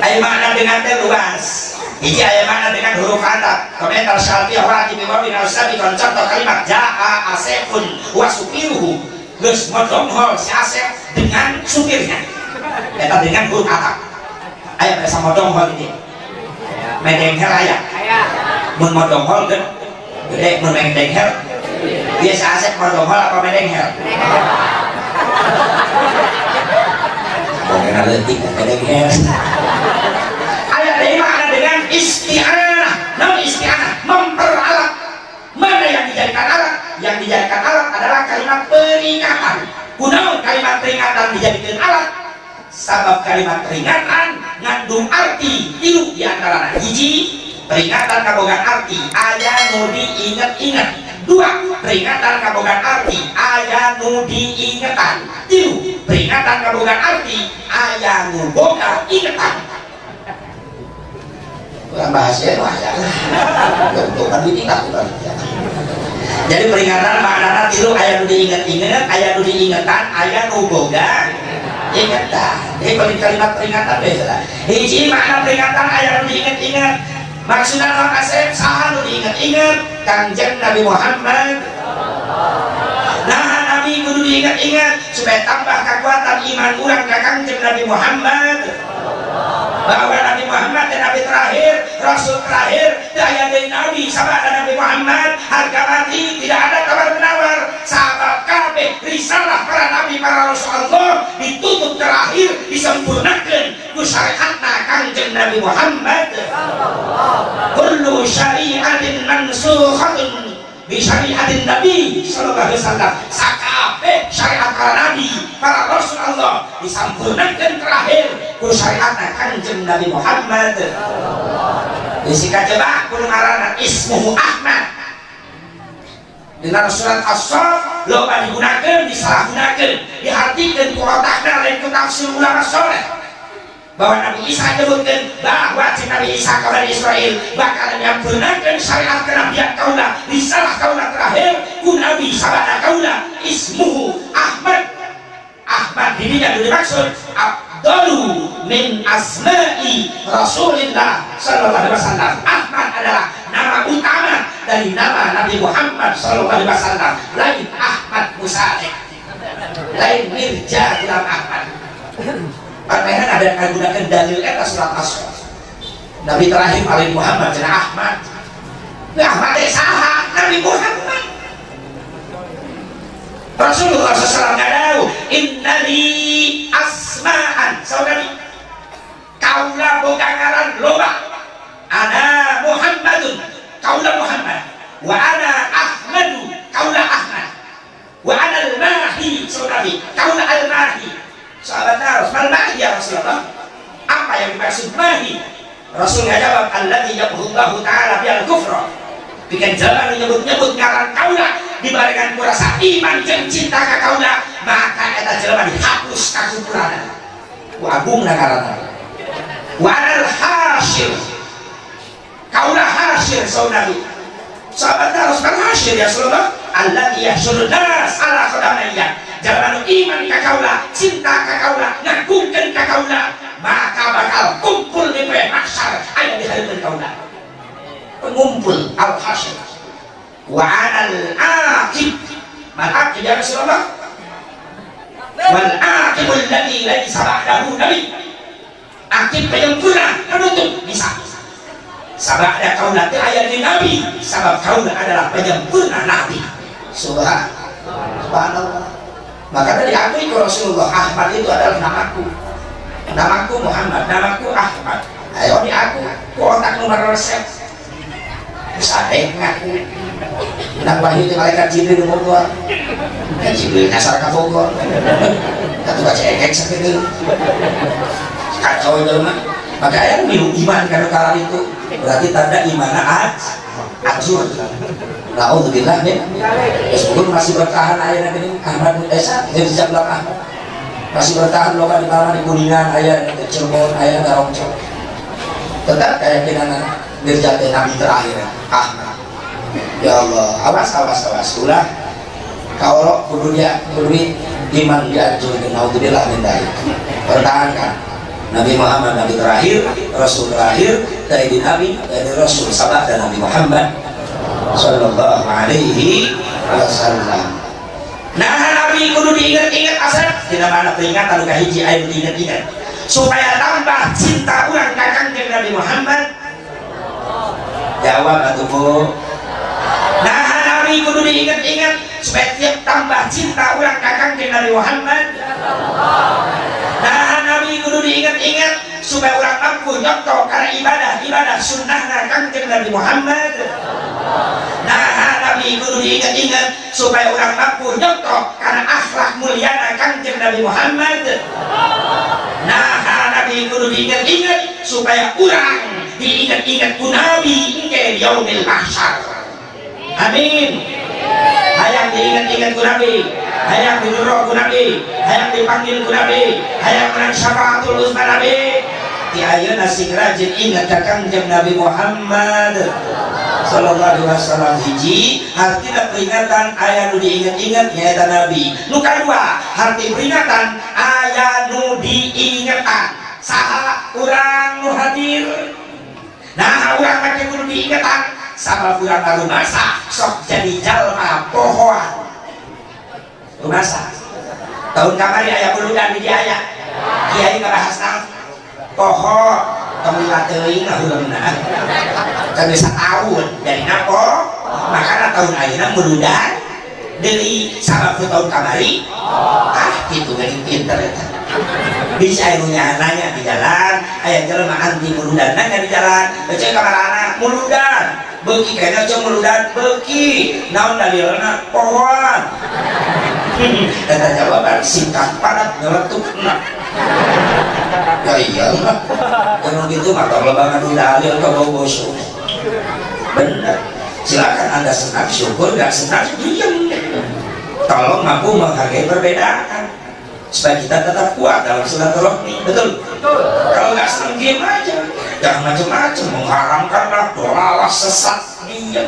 Ayo, makna dengan teh luas. Hiji, aya makna dengan huruf ataf. Komentar syartiyah wajib wa bin al-sabiqon. Contoh kalimat jaa asepun wa supiruhu, geus modonghol si Asep dengan supirnya, eta dengan huruf ataf. Aya bahasa modonghol ini, medenghel aya. Mun modonghol gede, mun medenghel biasa. Asep modonghol apa medenghel? Bongena leutik, medenghel. Aya deui makna dengan isti'anah. Naon isti'anah? Memperalat. Mana yang dijadikan alat? Yang dijadikan alat adalah kalimat peringatan. Kunaon kalimat peringatan dijadikan alat? Sabab kalimat peringatan ngandung arti tilu di antara: hiji, peringatan kabogan arti aya nu diinget-inget; dua, peringatan kabogan arti aya nu diingetan; tilu, peringatan kabogan arti aya nu boga ingetan. Kurang bahasa wah ya, untuk kan ditingkat. Jadi peringatan maknana tilu: aya nu diinget-inget, aya nu diingetan, aya nu boga ingetan. Jadi kalimat peringatan beda. Hiji, makna peringatan aya nu diinget-inget. Maksudna naon, Asep? Saha nu diinget-inget? Kangjeng Nabi Muhammad. Nah, Nabi kudu diinget-inget supaya tambah kekuatan iman urang ka Kangjeng Nabi Muhammad, bahwa Nabi Muhammad dan Nabi terakhir, Rasul terakhir, daya dari Nabi sama ada Nabi Muhammad, harga mati, tidak ada tawar menawar. Sabab kabeh risalah para Nabi, para Rasul Allah ditutup terakhir, disempurnakan ku syariatna Kangjeng Nabi Muhammad. Kullu syariatin mansukhatun bi syariatin Nabi sallallahu alaihi wasallam. Sakabeh syariat para nabi, para rasul Allah disampurnakan terakhir ku syariatna Kangjeng Nabi Muhammad. Isi kajeba kudu ngaranna ismuhu Ahmad. Dengan surat As-Saff loba digunakan, disalahgunakan, diartikan ku otakna, lain ku tafsir ulama soleh, bahwa Nabi Isa nyebutkan bahwa si Nabi Isa kepada Israel bakal menyempurnakan syariat kenabian kaula, risalah kaula terakhir ku Nabi sabada kaula ismuhu Ahmad. Ahmad dirinya dimaksud afdalu min asma'i Rasulillah sallallahu alaihi wasallam. Ahmad adalah nama utama dari nama Nabi Muhammad sallallahu alaihi wasallam, lain Ahmad Musadek, lain Mirja Ghulam Ahmad. Pakaian ada yang menggunakan dalil eta surat As. Nabi terakhir paling Muhammad cenah Ahmad. Nah, Ahmad teh saha? Nabi Muhammad. Rasulullah SAW ngadau innali asma'an, saudari kaula boga ngaran loba. Ana Muhammadun, kaula Muhammad, wa ana Ahmadu, kaula Ahmad, wa ana al-Mahi, saudari kaula al-Mahi. Sahabat naros, mal mahi ya Rasulullah? Apa yang dimaksud mahi? Rasul ngajawab, alladzi yamhullahu ta'ala bil kufra. Bikin jalan nyebut-nyebut ngaran kaula dibarengan ku rasa iman jeung cinta ka kaula, maka eta jelema dihapus kakufuran ku agungna ngaranna. Wa anal hasyir, kaula hasyir, saudari. Sahabat harus, mal hasyir ya Rasulullah? Alladzi yahsyurun nas ala qadamayya. Jalma nu iman ka kaula, cinta ka kaula, ngagungkeun ka kaula, maka bakal kumpul di poe mahsyar aya di hareupeun kaula. Pengumpul, al-hasyir. Wa anal aqib. Mal aqib ya Rasulullah? Wal aqibul ladzi laisa ba'dahu nabi. Aqib penyempurna, penutup bisa. Sabada kaula teu aya di nabi, sabab kaula adalah penyempurna nabi. Subhanallah. Maka tadi diakui ke Rasulullah, Ahmad itu adalah namaku. Namaku Muhammad, namaku Ahmad. Ayo diaku, ku otak nomor resep. Bisa ada yang ngaku. Menang wahyu itu malaikat Jibril di Bogor. Kan Jibril nyasar ke Bogor. Kata baca ekek sakit itu. Kacau itu mah. Maka ayah milu iman karena kala itu berarti tanda imana ajur. Naudzubillah min. Meskipun masih bertahan ayah nanti Ahmad Esa Mirza Ghulam Ahmad masih bertahan loba di mana, di Kuningan aya, di Cirebon aya, Garongcok. Tetap keyakinan Mirza teh nabi terakhir Ahmad. Ya Allah, awas, awas, awas, ulah kalau kudu dia kudu iman dihancurkan. Naudzubillah min dzalik. Pertahankan Nabi Muhammad nabi terakhir, rasul terakhir dari nabi, dari rasul sabah dan Nabi Muhammad sallallahu alaihi wasallam. Nah, Nabi kudu diingat-ingat asal tidak mana peringatan ka hiji aya diingat-ingat supaya tambah cinta urang ka Kangjeng Nabi Muhammad. Jawab atuh, Bu. Nah, Nabi kudu diingat-ingat supaya tiap tambah cinta urang ka Kangjeng Nabi Muhammad. Nah, Nabi kudu diingat-ingat supaya urang mampu nyontoh karena ibadah ibadah sunnahna Kangjeng Nabi Muhammad. Nah, Nabi kudu diingat-ingat supaya urang mampu nyontoh karena akhlak mulyana Kangjeng Nabi Muhammad. Nah, Nabi kudu diingat-ingat supaya urang diingat-ingat ku Nabi ke yaumil mahsyar. Amin. Hayang diingat-ingat ku Nabi, hayang didorong ku Nabi, hayang dipanggil ku Nabi, hayang menang syafaatul uzma Nabi. Ti ayeuna sing rajin ingat ka Kangjeng Nabi Muhammad sallallahu alaihi wasallam. Hiji hartina peringatan aya nu diingat-ingat, nyaeta Nabi. Nu kadua, harti peringatan aya nu diingetan, saha? Urang nu hadir. Nah, urang make kudu diingetan sabab urang rumasa sok jadi jalma pohoan. Rumasa tahun kamari aya muludan di dieu, aya kiai ngabahas naon? Poho. Tong lila teuing lah hurungna, kan bisa tahun dari napo. Makanya tahun ayeuna muludan deui sabab tahun kamari. Ah, kitu geuning, pinter eta. Bisa aya nu nanya di jalan, aya jelema anti muludan nanya di jalan, "Cek, kamarana muludan beuki kayaknya?" "Cek, muludan beuki." "Naon dalilna?" "Pohoan." Eta jawaban singkat, padat, nyeletuk. Nah, ya iyalah, kalau gitu mah tong loba ngadu dalil ke bosok. Bener, silakan Anda senang syukur, nggak senang diam. Tolong mampu menghargai perbedaan supaya kita tetap kuat dalam silaturahmi. Betul? Betul. Kalau nggak senang, diam aja, jangan macam-macam, mengharamkan lah, dolalah, sesat. Diam,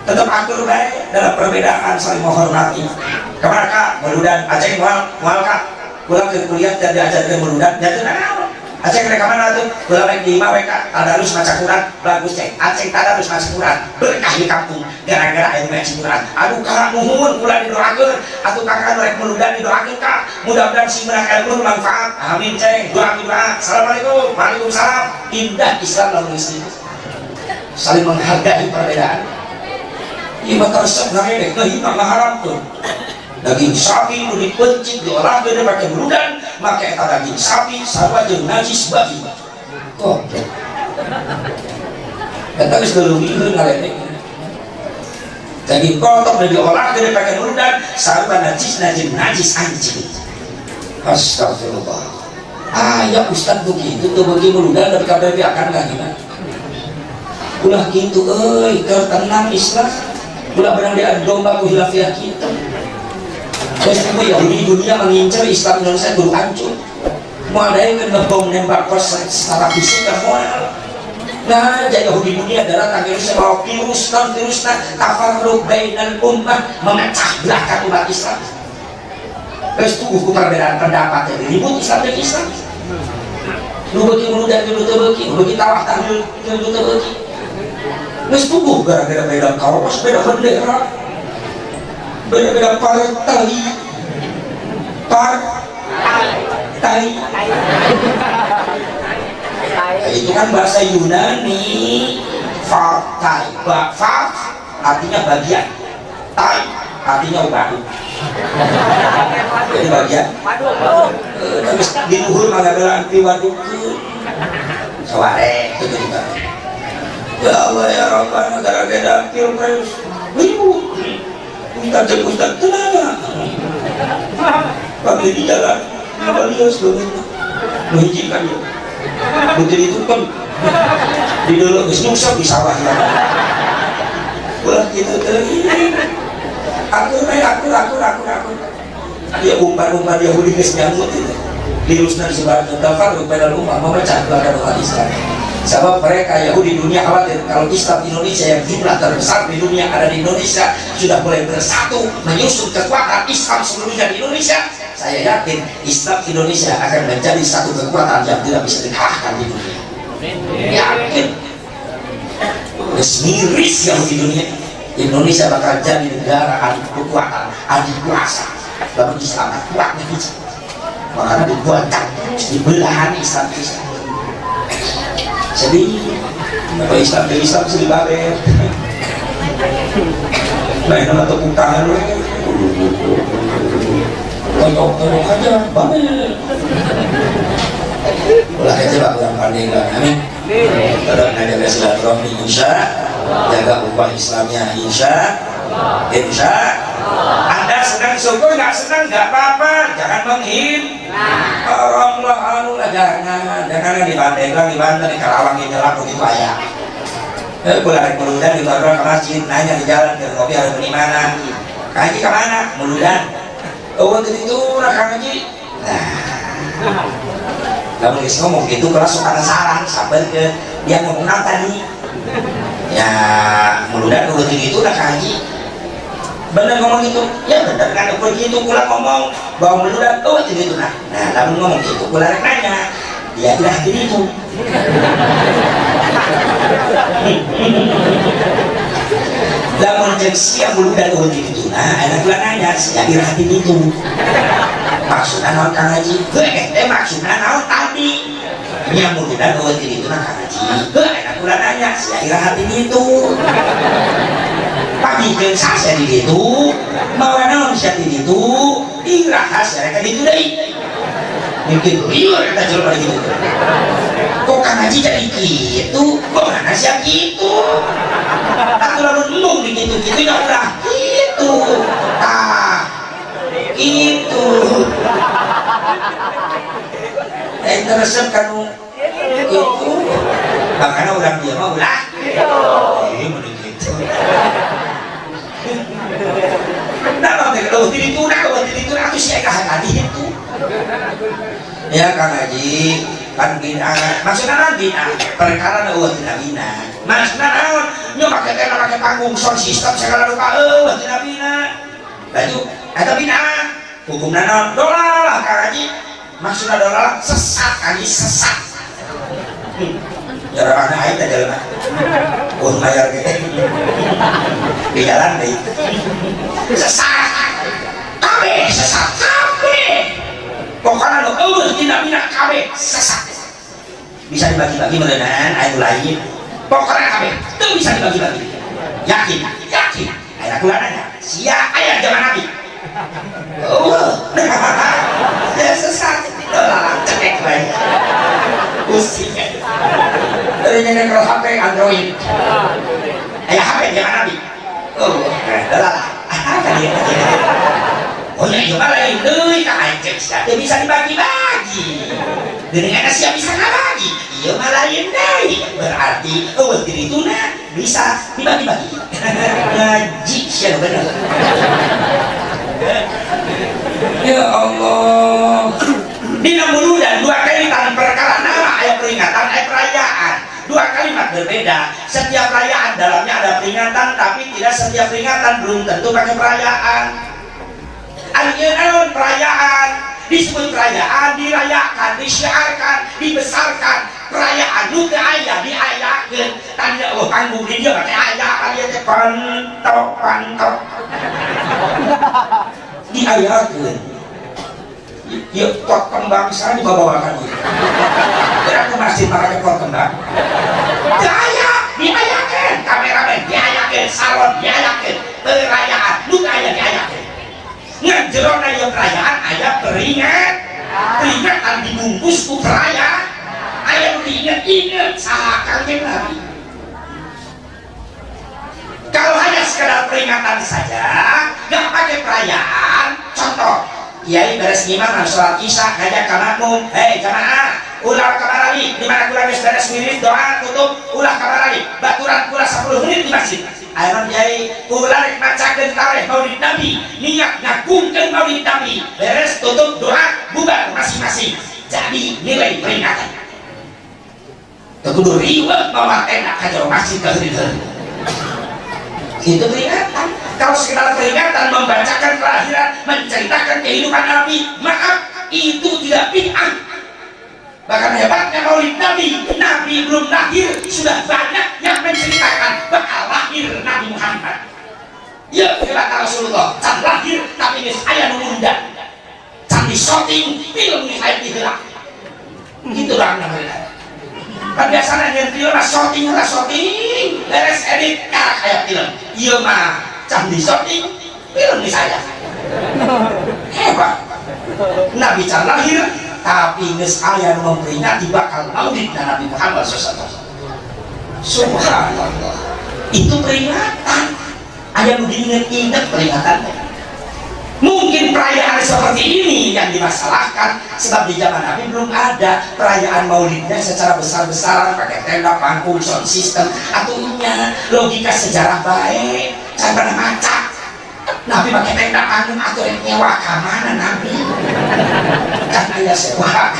tetap akur baik dalam perbedaan, saling menghormati. Kemana, Kak? Muludan. Aceng moal? Moal, Kak. Pulang ke kuliah dan diajarkan muludan ya tuh. Naon, Aceng? Mereka mana tuh? Pulang naik di lima WK tadarus maca Quran. Bagus, Ceng. Aceng tadarus maca Quran, berkah di kampung gara-gara ayo maca Quran. Aduh, Kak, nuhun, ulah didoakeun atuh. Kakak nu rek muludan didoakeun, Kak, mudah-mudahan sing menang ilmu manfaat. Amin, Ceng. Doa doa. Assalamualaikum. Waalaikumsalam. Indah Islam lalu itu saling menghargai perbedaan. Iya, maka resep ngaredek, ngehina, ngaharamkeun daging sapi nu dipencit, diolah gede pakai muludan, maka eta daging sapi sarua jeung najis babi. Goblok. Eta geus leuwihkeun, ngaredek. Daging kotok nu diolah gede pakai muludan sarua najis, najis, najis anjing. Astagfirullah. Ah ya, ustad begitu tuh bagi muludan tapi kabeh akan nggak gimana? Ulah gitu euy, keur tenang Islam. Ulah beunang diadu domba ku hilafiah kitu. Terus ku Yahudi dunia mengincar Islam Indonesia kudu hancur. Moal ada yang ngebom, nembak kos secara fisik kan moal. Nah, jadi Yahudi dunia datang ke Indonesia bawa virus, non virus, nah, tafarruq bainal ummah, memecah belahkan umat Islam. Terus tuh ku perbedaan pendapat jadi ribut Islam dan Islam. Nu beuki muludan nu teu beuki, nu beuki tawaf tahlil nu teu beuki. Geus puguh gara-gara beda kaos, beda bendera, beda-beda partai. Partai. Nah, itu kan bahasa Yunani. Partai, ba, far artinya bagian, tai artinya waduk. Jadi bagian. Terus di luhur mah ngabelaan piwadukeun. Saware itu juga. Ya Allah ya Rabbana, gara-gara pilpres ribut. Ustaz jeung ustaz teu nanya. Pagi di jalan, ngabalios leungit. Nu hiji kan ieu. Nu itu kan di dulu geus nyungsep di sawah ya. Ulah kitu teuing. Akur we, akur, akur, akur, akur. Ya, umpan-umpan Yahudi geus nyambut itu. Virusna disebarkan tafarruq bainal ummah, memecah belahkan umat Islam. Sebab mereka Yahudi dunia khawatir kalau Islam Indonesia yang jumlah terbesar di dunia ada di Indonesia sudah mulai bersatu menyusun kekuatan Islam seluruhnya di Indonesia. Saya yakin Islam Indonesia akan menjadi satu kekuatan yang tidak bisa dikalahkan di dunia. Yakin. Geus miris Yahudi dunia. Indonesia bakal jadi negara adu kekuatan, adu kuasa. Lalu Islam kuatnya hiji. Makanya dibuatkan di belahan Islam Islam. Sedih, apa Islam dari Islam sedih banget. Nah, ini mah tepuk tangan we. Tonjok-tonjok aja, banget. Ulah kecewa kurang pandai lah, amin. Tetap ngajaga silaturahmi insya, jaga ukhuwah Islamnya insya, insya. Anda senang syukur, nggak senang nggak apa-apa, jangan menghina. Orang lah anu lah, jangan, jangan di Pandeglang, di Banten, di Karawang, di Nyelak begitu aya. Kula rek muludan di ke masjid, nanya di jalan, ke ngopi harus di mana? Kang Haji kemana? Muludan. Oh, waktu itu nah Kang Haji. Nah, lamun geus ngomong gitu kelas sok penasaran sampai ke dia ngomong apa tadi. Ya, muludan waktu itu nah Kang Haji. Bener ngomong gitu? Ya bener kan begitu kula ngomong bahwa muludan oh itu gitu nah. Nah, lamun ngomong gitu kula rek nanya. Dia tidak hati itu. Lamun jeung sia muludan eueuh gitu nah, enak kula nanya sia iraha ti ditu. Maksudna naon Kang Haji? Heuh teh maksudna naon tadi? Nya muludan eueuh ti ditu nah Kang Haji. Heuh enak kula nanya sia iraha ti ditu. Pagi jeung sia di ditu, mawa naon sia di ditu, iraha sia ka ditu deui. Mungkin liur eta jelema gitu. Kok Kang Haji jadi gitu? Kok mana sia gitu? Atuh lamun embung di gitu-gitu ya ulah gitu. Tah, gitu. Eh teresep kanu gitu. Makanya urang dia mah ulah. Eh mending gitu. Nah, mah teh eueuh ti ditu nah, eueuh ti ditu atuh sia ka tadi itu. Ya Kang Haji, kan bid'ah. Maksudna naon bid'ah? Perkara nu eueuh tina bina. Maksudna naon? Nya make teh make panggung sound system segala rupa eueuh tina bina. Laju eta bid'ah. Hukumna naon? Dolalah Kang Haji. Maksudna dolalah sesat Kang Haji, sesat. Jarang aing teh jelema. Oh mayar ge. Di jalan deui. Sesat. Kabeh sesat kabeh. Pokoknya nu eueuh tina bina kabeh sesat. Bisa dibagi-bagi meureunan aya nu lain. Pokoknya kabeh teu bisa dibagi-bagi. Yakin, yakin. Aya kula nanya, sia aya zaman Nabi? Oh, ya sesat. Lalang cekek bae. Pusing. Dari nyenek HP Android. Aya HP zaman Nabi. Oh, lah. Tadi tadi. Oh ya, iya mah lain deui ka anjeun sia teu bisa dibagi-bagi. Geuning eta sia bisa ngabagi. Ieu mah lain deui. Berarti eueuh ti dituna bisa dibagi-bagi. Ngaji sia bener. Ya Allah. Dina muludan dua kalimat perkara nama aya peringatan aya perayaan. Dua kalimat berbeda. Setiap perayaan dalamnya ada peringatan, tapi tidak setiap peringatan belum tentu pakai perayaan. Ari naon perayaan? Disebut perayaan, dirayakan, disyiarkan, dibesarkan. Perayaan nu teu aya diayakeun. Tadi oh panggung di dieu teh aya, kali teh pantok pantok. Diayakeun. Ieu pot kembang sana dibawakan ieu. Gerak ke masjid pakai pot kembang. Teu aya, diayakeun, kameramen diayakeun, salon diayakeun, perayaan nu teu aya diayakeun. Ngan jerona ieu perayaan aya peringatan dibungkus ku perayaan, aya nu diinget-inget saha? Kangjeng Nabi. Kalau hanya sekedar peringatan saja, nggak pakai perayaan, contoh, kiai beres ngimam sholat Isya ngajak ka makmum, "Hei jamaah, ulah kamarali, di mana kula geus beres wirid, doa tutup, ulah kamarali, baturan kula 10 menit di masjid." Ayo kiai, kula rek macakeun tareh Maulid Nabi, niat ngagungkeun Maulid Nabi, beres tutup doa, bubar masing-masing. Jadi nilai peringatan. Teu kudu riweuh mawa tenda ka jero masjid ka. Itu peringatan. Kalau sekedar peringatan membacakan kelahiran, menceritakan kehidupan Nabi, maaf, itu tidak bid'ah. Bahkan hebatnya Maulid Nabi, Nabi belum lahir sudah banyak yang menceritakan bakal lahir Nabi Muhammad. Ya hebat Rasulullah, can lahir tapi geus aya nu ngundang. Can di syuting film geus aya diheula. Gitu bang namanya. Kan biasanya yang film mah syuting lah syuting, beres edit karak aya film. Ieu mah can di syuting film di saya. Hebat. Nabi can lahir tapi geus aya nu memperingati bakal maulid Nabi Muhammad SAW. Subhanallah. Itu peringatan. Aya nu diinget-inget peringatannya. Mungkin perayaan seperti ini yang dimasalahkan, sebab di zaman Nabi belum ada perayaan maulidnya secara besar-besaran pakai tenda, panggung, sound system atau nya logika sejarah baik saya pernah maca Nabi pakai tenda panggung atau yang nyewa ke mana Nabi kan aya sewa.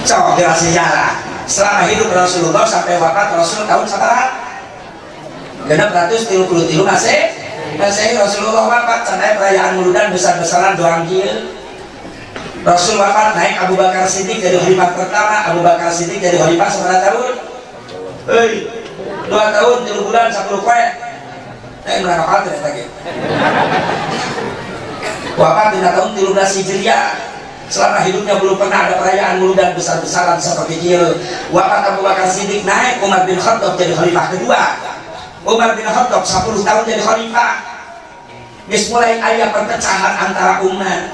Coba jelas sejarah selama hidup Rasulullah sampai wafat Rasul tahun sabaraha? 633 masih masih. Rasulullah wafat can aya perayaan muludan besar-besaran doang kieu. Rasul wafat, naik Abu Bakar Siddiq jadi khalifah pertama. Abu Bakar Siddiq jadi khalifah seberapa tahun? Hei, 2 tahun 3 bulan 10 poe. Nah, berapa kali lagi wafat di tahun 13 Hijriah. Selama hidupnya belum pernah ada perayaan muludan besar-besaran seperti kieu. Wafat Abu Bakar Siddiq, naik Umar bin Khattab jadi khalifah kedua. Umar bin Khattab 10 tahun jadi khalifah. Geus mulai aya perpecahan antara umat.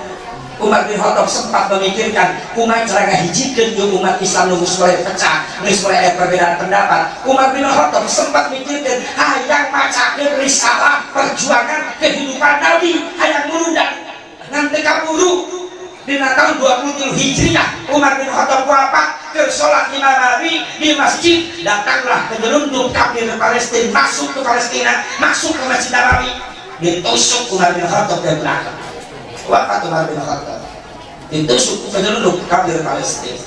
Umar bin Khattab sempat memikirkan kumaha cara ngahijikeun ieu umat Islam nu geus mulai pecah, geus mulai aya perbedaan pendapat. Umar bin Khattab sempat mikirkeun hayang macakeun risalah perjuangan kehidupan Nabi, hayang muludan. Ngan teu kaburu. Dina tahun 23 Hijriah Umar bin Khattab wafat, ke sholat lima hari di masjid, datanglah penyelundup kafir Palestina masuk ke Palestina, masuk ke Masjid Nabawi, ditusuk Umar bin Khattab dari belakang, wafat Umar bin Khattab ditusuk penyelundup kafir Palestina.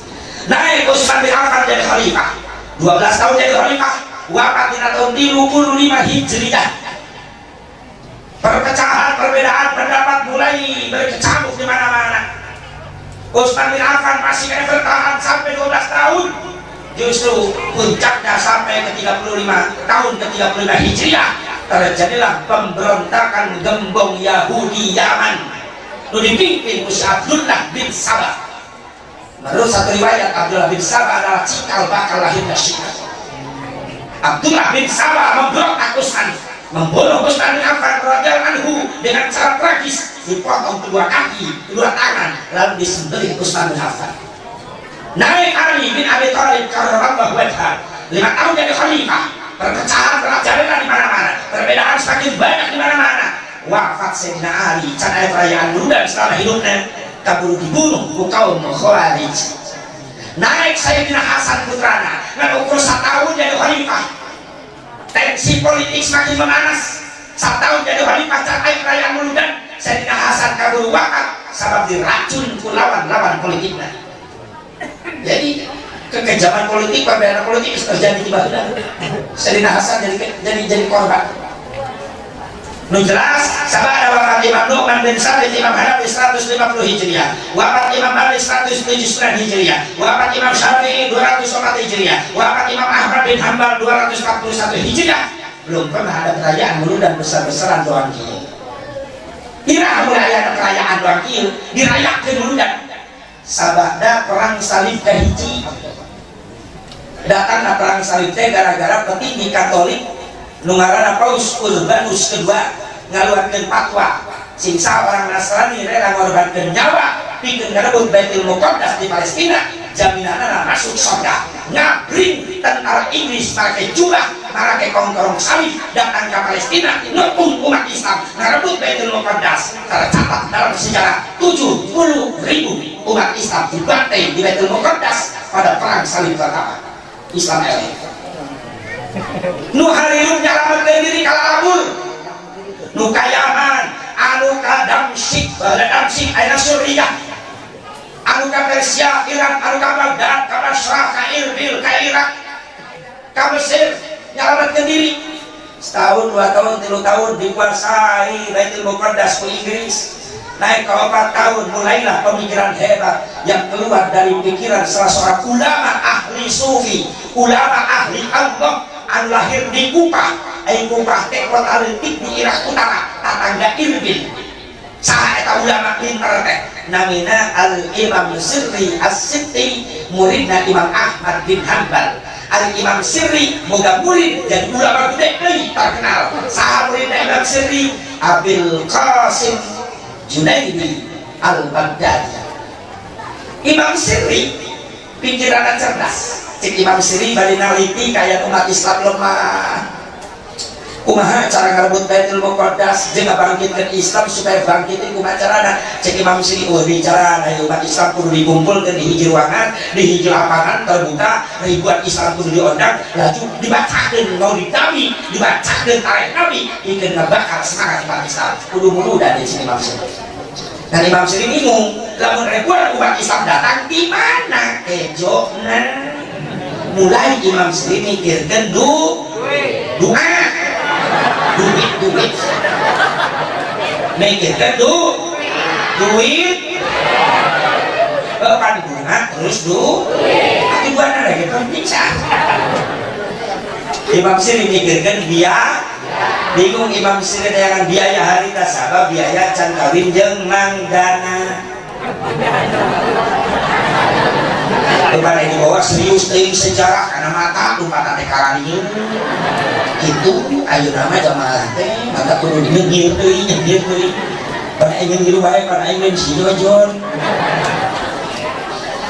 Naik Utsman bin Affan jadi khalifah, 12 tahun jadi khalifah, wafat di tahun 35 Hijriah. Perpecahan, perbedaan pendapat mulai berkecamuk di mana-mana. Utsman bin Affan masih kena bertahan sampai 12 tahun. Justru puncaknya sampai ke 35 tahun ke 35 Hijriah terjadilah pemberontakan gembong Yahudi Yaman nu dipimpin ku Abdullah bin Sabah. Menurut satu riwayat, Abdullah bin Sabah adalah cikal bakal lahirnya Syiah. Abdullah bin Sabah memberontak Utsman, membunuh Utsman bin Affan radhiyallahu anhu dengan cara tragis, dipotong kedua kaki, kedua tangan, lalu disembelih Utsman bin Affan. Naik Ali bin Abi Thalib karramallahu wajhah, 5 tahun jadi khalifah. Perpecahan merajalela di mana-mana, perbedaan semakin banyak di mana-mana. Wafat Sayyidina Ali, can aya perayaan muludan selama hidupnya, kaburu dibunuh ku kaum Khawarij. Naik Sayyidina Hasan putrana, ngan ukur tahun jadi khalifah. Tensi politik semakin memanas. Satu tahun jadi khalifah, can aya perayaan muludan, Sayyidina Hasan kaburu wafat sabab diracun ku lawan-lawan politiknya. Jadi kekejaman politik, perbedaan politik terjadi tiba-tiba. Sayyidina Hasan jadi korban. Nu jelas sabada wafat Imam Nu'man bin Sabit, Imam Hanafi, 150 Hijriah, wafat Imam Malik 179 Hijriah, wafat Imam Syafi'i 204 Hijriah, wafat Imam Ahmad bin Hanbal 241 Hijriah, belum pernah ada perayaan muludan besar-besaran doang kieu. Iraha mulai ada perayaan doang kieu dirayakeun muludan? Sabada Perang Salib kahiji. Datangna Perang Salib teh gara-gara petinggi Katolik nu ngaranna Paus Urbanus Kedua ngaluarkeun fatwa sing orang Nasrani rela ngorbankeun nyawa pikeun ngarebut Baitul Muqaddas di Palestina, jaminanna masuk surga. Ngabring tentara Inggris make jubah, make kongkorong salib, datang ke Palestina, ngepung umat Islam, ngarebut Baitul Muqaddas. Tercatat dalam sejarah 70 ribu umat Islam dibantai di Baitul Muqaddas pada Perang Salib pertama. Islam eleh, nu hariung nyalametkeun diri kalalabur, nu ka Yaman, anu ka Damsyik, baheula Damsyik, ayeuna Suriah, anu ka Persia, Iran, anu ka Baghdad, ka Basrah, ka Irbil, ka Irak, ka Mesir, nyalametkeun diri. Setahun, 2 tahun, 3 tahun dikuasai Baitul Muqaddas ku Inggris. Naik ke 4 tahun, mulailah pemikiran hebat yang keluar dari pikiran salah seorang ulama ahli sufi, ulama ahli Allah, anu lahir di Kupah. Ai Kupah teh kota leutik di Irak Utara, tetangga Irbil. Saha eta ulama pinter teh? Namina Al Imam Sirri As-Sibti, muridna Imam Ahmad bin Hanbal. Al Imam Sirri boga murid jadi ulama gede deui, terkenal. Saha muridna Imam Sirri? Abil Qasim Junaidi Al-Baghdadi. Imam Sirri pikirannya cerdas. Cek Imam Sirri bari naliti kayak umat Islam lemah, kumaha cara ngarebut Baitul Muqaddas jeung ngabangkitkeun Islam supaya bangkitin, kumaha carana? Cek Imam Sirri, oh bicara umat Islam kudu dikumpulkeun di hiji ruangan, di hiji lapangan terbuka, ribuan Islam kudu diundang, laju dibacakeun Maulid Nabi, dibacakeun tarikh Nabi, pikeun ngabakar semangat umat Islam, kudu muludan di sini. Imam Sirri dan Imam Sirri bingung, lamun ribuan umat Islam datang, di mana kejona? Mulai Imam Sirri mikirkeun doa, duit, duit, mikirkan duit, kan bunga terus atuh dua lagi penting sah. Imam Sirri mikirkan biaya. Bingung Imam Sirri dengan biaya harita, sabab biaya can kawin jeung Mang Dana. Lebaran ini bawa serius teuing sejarah karena mata lupa teh kararieu itu. Ayeuna mah jamaah teh mata kudu nyengir deui, nyengir deui, pada aing ngilu wae, pada aing lain si Jojon.